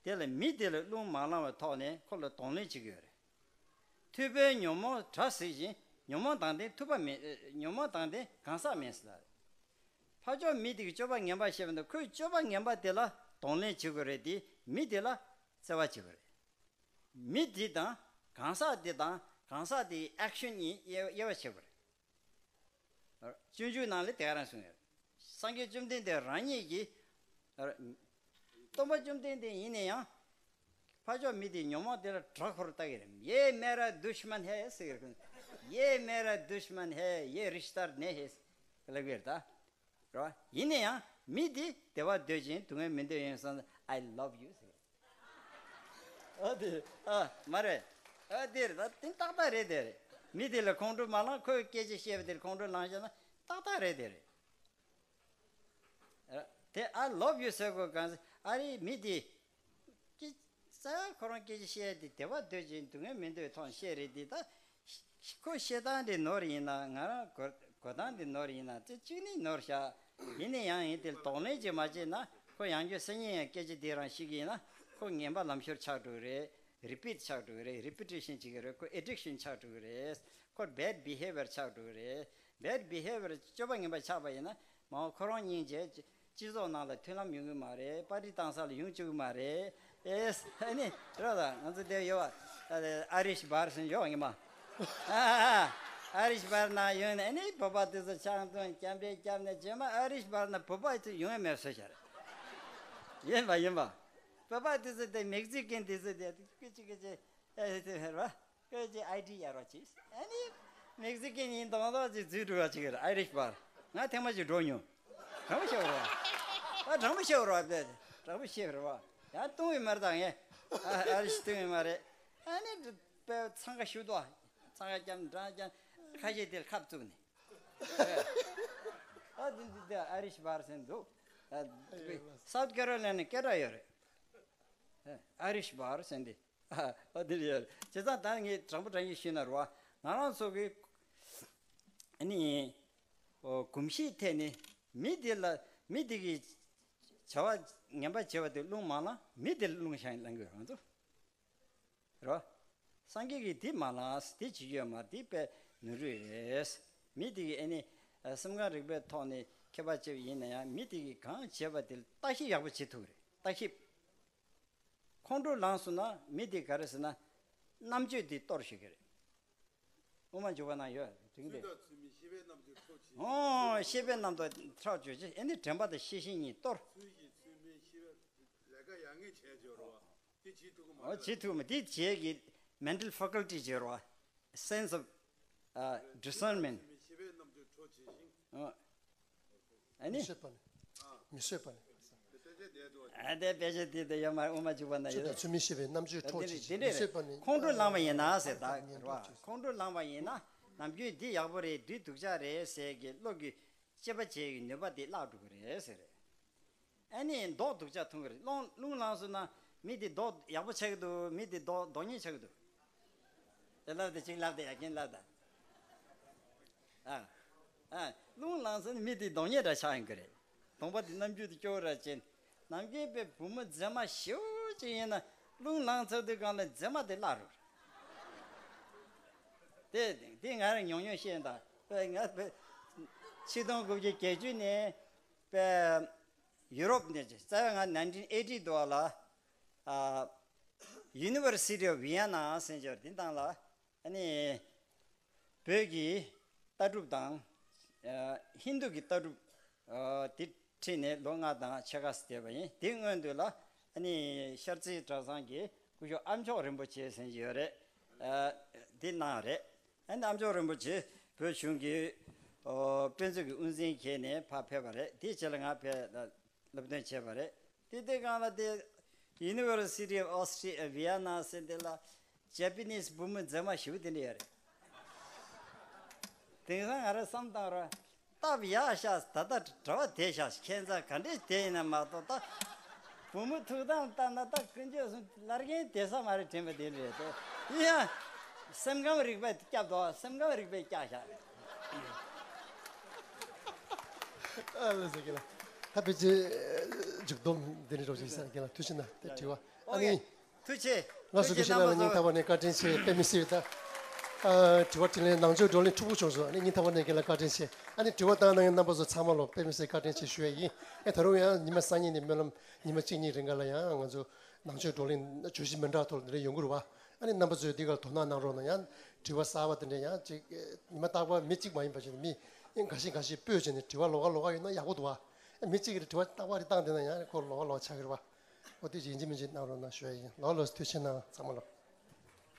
དེ་ལ་མི་དེ་ལ་རླུང་མ་ལངས་པའི་ཐོག་ནས་ཁོ་ལ་གདོང་ལེན་བྱེད་ཀྱི་ཡོད་རེད། ཐུབ་པའི་ཉོན་མོངས་དགྲ་གཟིགས་ཤིང་། ཉོན་མོངས་དང་ལྡན་ཐུབ་པ་མེད། ཉོན་མོངས་དང་ལྡན་གང་ཟག་མེད་ཟེར་ལ། ཕར་ཕྱོགས་མི་དེ་གིས་སྤྱོད་པ་ངན་པ་བཤད་པ་འདི་ཁོས་སྤྱོད་པ་ངན་པ་དེ་ལ་གདོང་ལེན་བྱེད་དགོས་རེད་དེ། མི་དེ་ལ་བརྩེ་བ་བྱེད་དགོས་རེད། མི་དེ་དང་གང་ཟག་དེ་དང་གང་ཟག་དེའི་ཨེག་ཤན་གཉིས་དབྱེ་དབྱེ་བ་ཕྱེ་དགོས་རེད། སྤྱོད་འཇུག་ནང་ལ་དེ་ག་རང་གསུངས་ཡོད། སངས་རྒྱས་བཅོམ་ལྡན་འདས་རང་ཉིད་ཀྱིས་ སྟོན་པ་བཅོམ་ལྡན་འདས་ཡིན་ན་ཡང་། ཕར་ཕྱོགས་མི་དེ་ཉོན་མོངས་དེ་ལ་དྲག་ཤོས་ལྟ་གི་རེད། ཡེ་མེ་ར་དུཤ་མན་ཧེ་ཟེར་གི་རེད། ཡེ་མེ་ར་དུཤ་མན་ཧེ། ཡེ་རིཤ་ཏར་ནེ་ཧེ་ཟེར་ལབ་གི་རེད་ད། རེད་བ། ཡིན་ན་ཡང་མི་དེ་བདེ་བ་འདོད་ཅིང་སྡུག་བསྔལ་མི་འདོད་ཡིན་ཙང་I love you ཟེར། ཨ་དེ་ཨ་མ་རེད། ཨ་དེ་རེད་ད། དེ་ཏག་ཏག་རེད། དེ་རེད། མི་དེ་ལ་ཁོང་ཁྲོ་མ་ལངས། ཁོས་སྐད་ཆ་བཤད་པ་དེ་ལ་ཁོང་ཁྲོ་ལངས་བྱས་ན་ཏག་ཏག་རེད། དེ་རེད། དེ་I love you ཟེར་དགོས་གང་ཟེར། ཨ་རེ་མི་དེ་ཀི་ས་ཁོ་རང་སྐད་ཆ་བཤད་དེ་བདེ་བ་འདོད་ཅིང་སྡུག་བསྔལ་མི་འདོད་ཐོག་བཤད་རེད་དེ། ད་ཁོ་བཤད་སྟངས་དེ་ནོར་ཡིན་ན། ང་རང་གོ་གོ་སྟངས་དེ་ནོར་ཡིན་ན་དེ་གཅིག་ནི་ནོར་བཞག་ཡིན་ན་ཡང་ཡིན་དེ་གདོང་ལེན་ཅིག་མ་བྱས་ན། ཁོ་ཡང་བསྐྱར་སང་ཉིན་ཡང་སྐད་ཆ་དེ་རང་བཤད་ཀྱི་ཡིན་ན། ཁོ་ངན་པ་ལམ་ཤོར་ཆགས་འགྲོ་གི་རེད། རི་པིཊ་ཆགས་འགྲོ་གི་རེད། རི་པི་ཊེ་ཤན་བྱེད་ཀྱི་རེད། ཁོ་ཨེ་ཌིག་ཤན་ཆགས་འགྲོ་གི་རེད། ཁོ་བེཌ་བྷི་ཧེ་ཝི་ཡར་ཆགས་འགྲོ་གི་རེད། བེཌ་བྷི་ཧེ་ཝི་ཡར་སྤྱོད་པ་ངན་པ་ཆགས་པ་ཡིན་ན། མ་འོངས་ཁོ་རང་སྙིང་རྗེ། སྤྱི་ཚོགས་ནང་ལ་མཐུན་ལམ་ཡོང་གི་མ་རེད། པར་ཊི་བཏང་ས་ལ་ཡོང་བཅུག་གི་མ་རེད། ཨེ་ཨ་ནི་རོ་ད་ང་ཚོ་དེ་ཡོད་པ། ཨ་རིཤ་བྷར་ཟེར་ཡོད་པ་ངེས་མ། ཨ་རིཤ་བྷར་ནང་ཡོང་ནས་ཨ་ནི་བོད་པ་དེ་ཚོ་ཆང་འཐུང་སྐྱབས་འདྲེན་སྐྱབས་ནས་རྗེས་མ་ཨ་རིཤ་བྷར་ན་བོད་པ་དེ་ཡོང་ཡ་མེད་བཟོས་བཞག་རེད། ཡིན་པ་ཡིན་པ། བོད་པ་དེ་ཚོ་དེ་མེག་སི་ཀན་དེ་ཚོ་དེ་ཀི་ཅི་ཀི་ཅི་ཨེ་དེ་ཧེ་རོ། ཁོས་ཀྱི་ཨའི་ཌི་ཡར་བ་ཅིག་ཨ་ནི་མེག་སི་ཀན་ཡིན་མདོག་མདོག་ཅིག་འཛུལ་འགྲོ་བ་ཅིག་ཨ་རིཤ་བྷར། ང་ཐེངས་མ་ཅིག་འགྲོ་མྱོང་། དྲང་པོ་བཤད་རོགས། ཨ་དྲང་པོ་བཤད་རོགས། ཨ་དྲང་པོ་བཤད་རོགས། ཡང་བཏུང་བའི་མ་རེད་ད་ངས། ཨ་ཨ་རིཤ་བཏུང་བའི་མ་རེད། ཨ་ནི་དཔེ་འཚང་ཁ་ཤུགས་ཏོ། འཚང་ཁ་རྐྱང་འདྲ་རྐྱང་ཁ་ཤས་དེར་ཁབ་བཙུགས་ནས། ཨ་འདི་འདི་འདི་ཨ་རིཤ་བྷར་ཟེར་འདུག་ཨ་སའུ་ཐི་ཀེ་རོ་ལའི་ན་ནས་སྐད་གྲགས་ཡོད་རེད། ཨ་རིཤ་བྷར་ཟེར་འདི། ཨ་འདི་རེད། བྱས་ཙང་ད་ངས་དྲང་པོ་དྲང་ཡིག་ཞུས་ན་རོ། ང་རང་ཚོ་གི་ཨ་ནི་གོམས་གཤིས་ཐད་ནས་མི་དེ་ལ་མི་དེ་གི་བྱ་བ་ངན་པ་བྱས་པ་དེ་རླུང་མ་ལངས། མི་དེ་ལ་རླུང་ཤ་ཡང་ལངས་གི་ཡོད་རང་ཚོ་རོ། སངས་རྒྱས་ཀྱིས་དེ་མ་ལངས། དེ་བྱེད་རྒྱུ་ཡོད་མ་རེད། དེ་དཔེ་ནོར་འཁྲུལ་རེད། མི་དེ་གི་ཨ་ནི་སེམས་ཁམས་རིག་པའི་ཐོག་ནས་མཁས་པ་བྱས་པ་ཡིན་ན་ཡང་མི་དེ་གིས་གང་བྱས་པ་དེ་ལ་བརྟག་ཞིབ་ཡག་པོ་བྱེད་ཐུབ་རེད། བརྟག་ཞིབ། ཁོང་ཁྲོ་ལངས་སོང་ན་མི་དེ་ག་རེ་ཟེར་ན། རྣམ་དཔྱོད་དེ་གཏོར་ཤེས་ཀྱི་རེད། དབུ་མ་འཇུག་པ་ན་ཡོད་དྲིན་ཚུལ་དེ། དང་ཚུལ་མིན་ཤེས་པའི་རྣམ་དཔྱོད་འཕྲོག་བྱེད་ཅིང་། ཨོ་ཤེས་པའི་རྣམ་དཔྱོད་འཕྲོག་བྱེད་ཅིང་། ཨེ་ནི་དྲན་པ་དང་ཤེས་བཞིན་གཉིས་གཏོར། ཚུལ་གྱིས་ཚུལ་མིན་ཤེས་པའི་ལས་ཀ་ཡག་ངེས་བྱས་འཇོག་རོགས། དེ་བྱེད་ཐུབ་ཀྱི་མ་ཨོ་རེད། བྱེད་ཐུབ་མ་དེ་བྱེད་ཀྱི་mental faculty བྱེད་རོགས། Sense of discernment། ཚུལ་མིན་ཤེས་པའི་རྣམ་དཔྱོད་འཕྲོག་བྱེད་ཅིང་། ཨོ། ཨ་ནི། མི་བཟོད་པ་ནི། མི་བཟོད་པ་ནི། ཨ་དེ་དཔེ་ཆ་དེ་དེ་ཡོད་མ། དབུ་མ་འཇུག་པ་ན་ཡོད། ཚུལ་དང་ཚུལ་མིན་ཤེས་པའི་རྣམ་དཔྱོད་འཕྲོག་བྱེད་ཅིང་། མི་བཟོད་པ་ནི། ཁོང་ཁྲོ་ལངས་པ་ཡིན་ན་ཟེར་ད་རེད་བ། ཁོང་ཁྲོ་ལངས་པ་ཡིན་ན་ནམ་རྒྱུན་འདི་ཡག་པོ་རེད། འདི་སྡུག་ཅག་རེད་ཟེར་གྱི་བློ་གི་དཔྱད་པ་བྱེད་ཀྱི་ནུས་པ་དེ་བརླག་འགྲོ་གི་རེད་ཟེར། ཨ་ནི་མདོག་སྡུག་ཅག་མཐོང་གི་རེད། རླུང་རླུང་ལངས་སོང་ན་མི་དེ་མདོག་ཡག་པོ་ཆགས་ཀྱི་འདུག་མི་དེ་མདོག་མདོག་ཉེས་ཆགས་ཀྱི་འདུག་དེ་ལབ་དེ་གཅིག་ལབ་དེ་ཡ་རྒན་ལབ་ད། ཨ། ཨ། རླུང་ལངས་ཚར་ན་མི་དེ་གདོང་ཉེས་འདྲ་ཆགས་ཡོང་གི་རེད། གདོང་པ་དེ་རྣམ་འགྱུར་དེ་སྐྱོ་བོ་འདྲ་ཅན། ནམ་རྒྱུན་དཔེ་བུ་མོ་མཛེས་མ་ཞེ་པོ་ཅིག་ཡིན་ན་རླུང་ལངས་ཚར་དུས་སྒང་ལ་མཛེས་མ་དེ་བརླག་འགྲོ་རེད། དེ་དེ་ང་རང་ཉུང་ཉུང་ཤེས་ཡོན་དང་དཔེ་ང་དཔེ་ཆིག་སྟོང་དགུ་བརྒྱ་བརྒྱད་ཅུ་ནས་དཔེ་ཡུ་རོབ་ནས་རྩ་བའི་ང་nineteen eighty དུ་བ་ལ་ཨ་University of Vienna ཟེར་འབྱོར་དེ་དང་ལ། ཨ་ནི་བོད་ཀྱི་ལྟ་གྲུབ་དང་ཨ་ཧིན་རྡུ་གི་ལྟ་གྲུབ་ཨ་དེ་ཁྲིད་ནས་ལོ་ལྔ་དང་ཕྱེད་ཀ་ཙམ་བསྡད་པ་ཡིན། དེའི་སྔོན་དུ་ལ་ཨ་ནི་ཤར་རྩེ་གྲྭ་ཚང་གི་སྐུ་ཞབས་ཨ་མཆོག་རིན་པོ་ཆེ་ཟེར་གྱི་ཡོད་རེད། ཨ་དེ་གནང་རེད། ཨ་ནི་ཨ་མཆོག་རིན་པོ་ཆེ་བོད་གཞུང་གི་ཨོ་དཔེ་མཛོད་ཀྱི་དབུ་འཛིན་བྱས་ནས་ཕར་ཕེབས་པ་རེད། དེའི་རྗེས་ལ་ང་ཕར་སློབ་སྟོན་བྱས་པ་རེད། དེ་དུས་སྒང་ལ་དེ་University of Austria Vienna ཟེར་དེ་ལ་Japanese བུ་མོ་མཛེས་མ་ཞེ་པོ་དེ་འདྲ་ཡོད་རེད། དེང་སང་ང་རང་བསམ་བཏང་ར་སྟབས་ཡག་ཤག་ད་ལྟ་གྲྭ་པ་བསྡད་ཤག་ཁྱད་མཚར་ག་འདྲས་བསྡད་ཡིན་ན་མ་གཏོགས། ད་བུ་མོ་ཐུག་སྟངས་ལྟ་ན་ད་ཀུན་སྤྱོད་སོང་བླ་རྒན་བསྡད་ས་མ་རེད་དྲན་པ་དེ་རེད་དོ། ཡིན་ཡང་སེམས་ཁམས་རིག་པས་སྐྱབས་དོ། སེམས་ཁམས་རིག་པས་བཀྱག་ཤག་ཨ་ལ་ཟེར་གི་ལ། ད་ཕལ་ཆེར་མཇུག་སྡོམ་འདི་ནས་རོགས་ཞིག་ཟེར་གི་ལ། ཐུགས་རྗེ་གནང་། དེ་དྲི་བ་ཨ་ནི། ཐུགས་རྗེ་ཆེ། ང་ཚོ་གི་ཤེད་ལ་སྙིང་ཐག་པ་ནས་བཀའ་དྲིན་ཆེ། དཔེ་མི་སྲིད་ད། ཨ་དྲི་བ་དྲིས་ལན་ནང་ཆོས་བགྲོ་གླེང་འཁྲུག་པོ་བྱུང་སོང་། ཨ་ནི་སྙིང་ཐག་པ་ནས་རྒན་ལགས་བཀའ་དྲིན་ཆེ། ཨ་ནི་དྲི་བ་བཏང་གནང་མཁན་རྣམ་པ་ཚོ་ཚང་མ་ལ་དཔེ་མི་སྲིད་བཀའ་དྲིན་ཆེ་ཞུ་ཡ་ཡིན། ཨེ་ད་རུང་ཡང་ཉི་མ་སང་ཉིན་ནས་སྨོན་ལམ་ཉི་མ་གཅིག་གཉིས་རིང་ག་ལ་ཡང་ང་ཚོ་ནང་ཆོས་བགྲོ་གླེང་བརྗོད་གཞི་མི་འདྲ་ཐོག་འདི་འདྲ་ཡོང་གི་རེད་བ། ཨ་ནི་རྣམ་པ་ཚོས་འདི་གར་དོ་སྣང་གནང་རོགས་གནང་། ཡང་དྲི་བ་གསར་པ་དེ་འདྲ་ཡང་ཅིག་ཉི་མ་རྟག་པར་མི་གཅིག་མ་ཡིན་པ་ཞིག་མི་འགའ་ཤས་འགའ་ཤས་སྤོས་བྱས་ནས་དྲི་བ་ལོགས་ཀ་ལོགས་ཀ་ཡོད་ན་ཡག་པོ་འདུག་བ། ཨ་མི་གཅིག་གིས་དྲི་བ་རྟག་པར་རེ་བཏང་བསྡད་ན་ཡང་ཁོ་ལོགས་ཀ་ལོགས་ཀ་ཆགས་ཀྱི་རེད་བ། པོ་ཏི་ཡིན་གཅིག་མིན་གཅིག་གནང་རོགས་གནང་ཞུ་ཡ་ཡིན། ལགས་ལགས་སོ། ཐུགས་རྗེ་གནང་། ཚང་མ་ལ།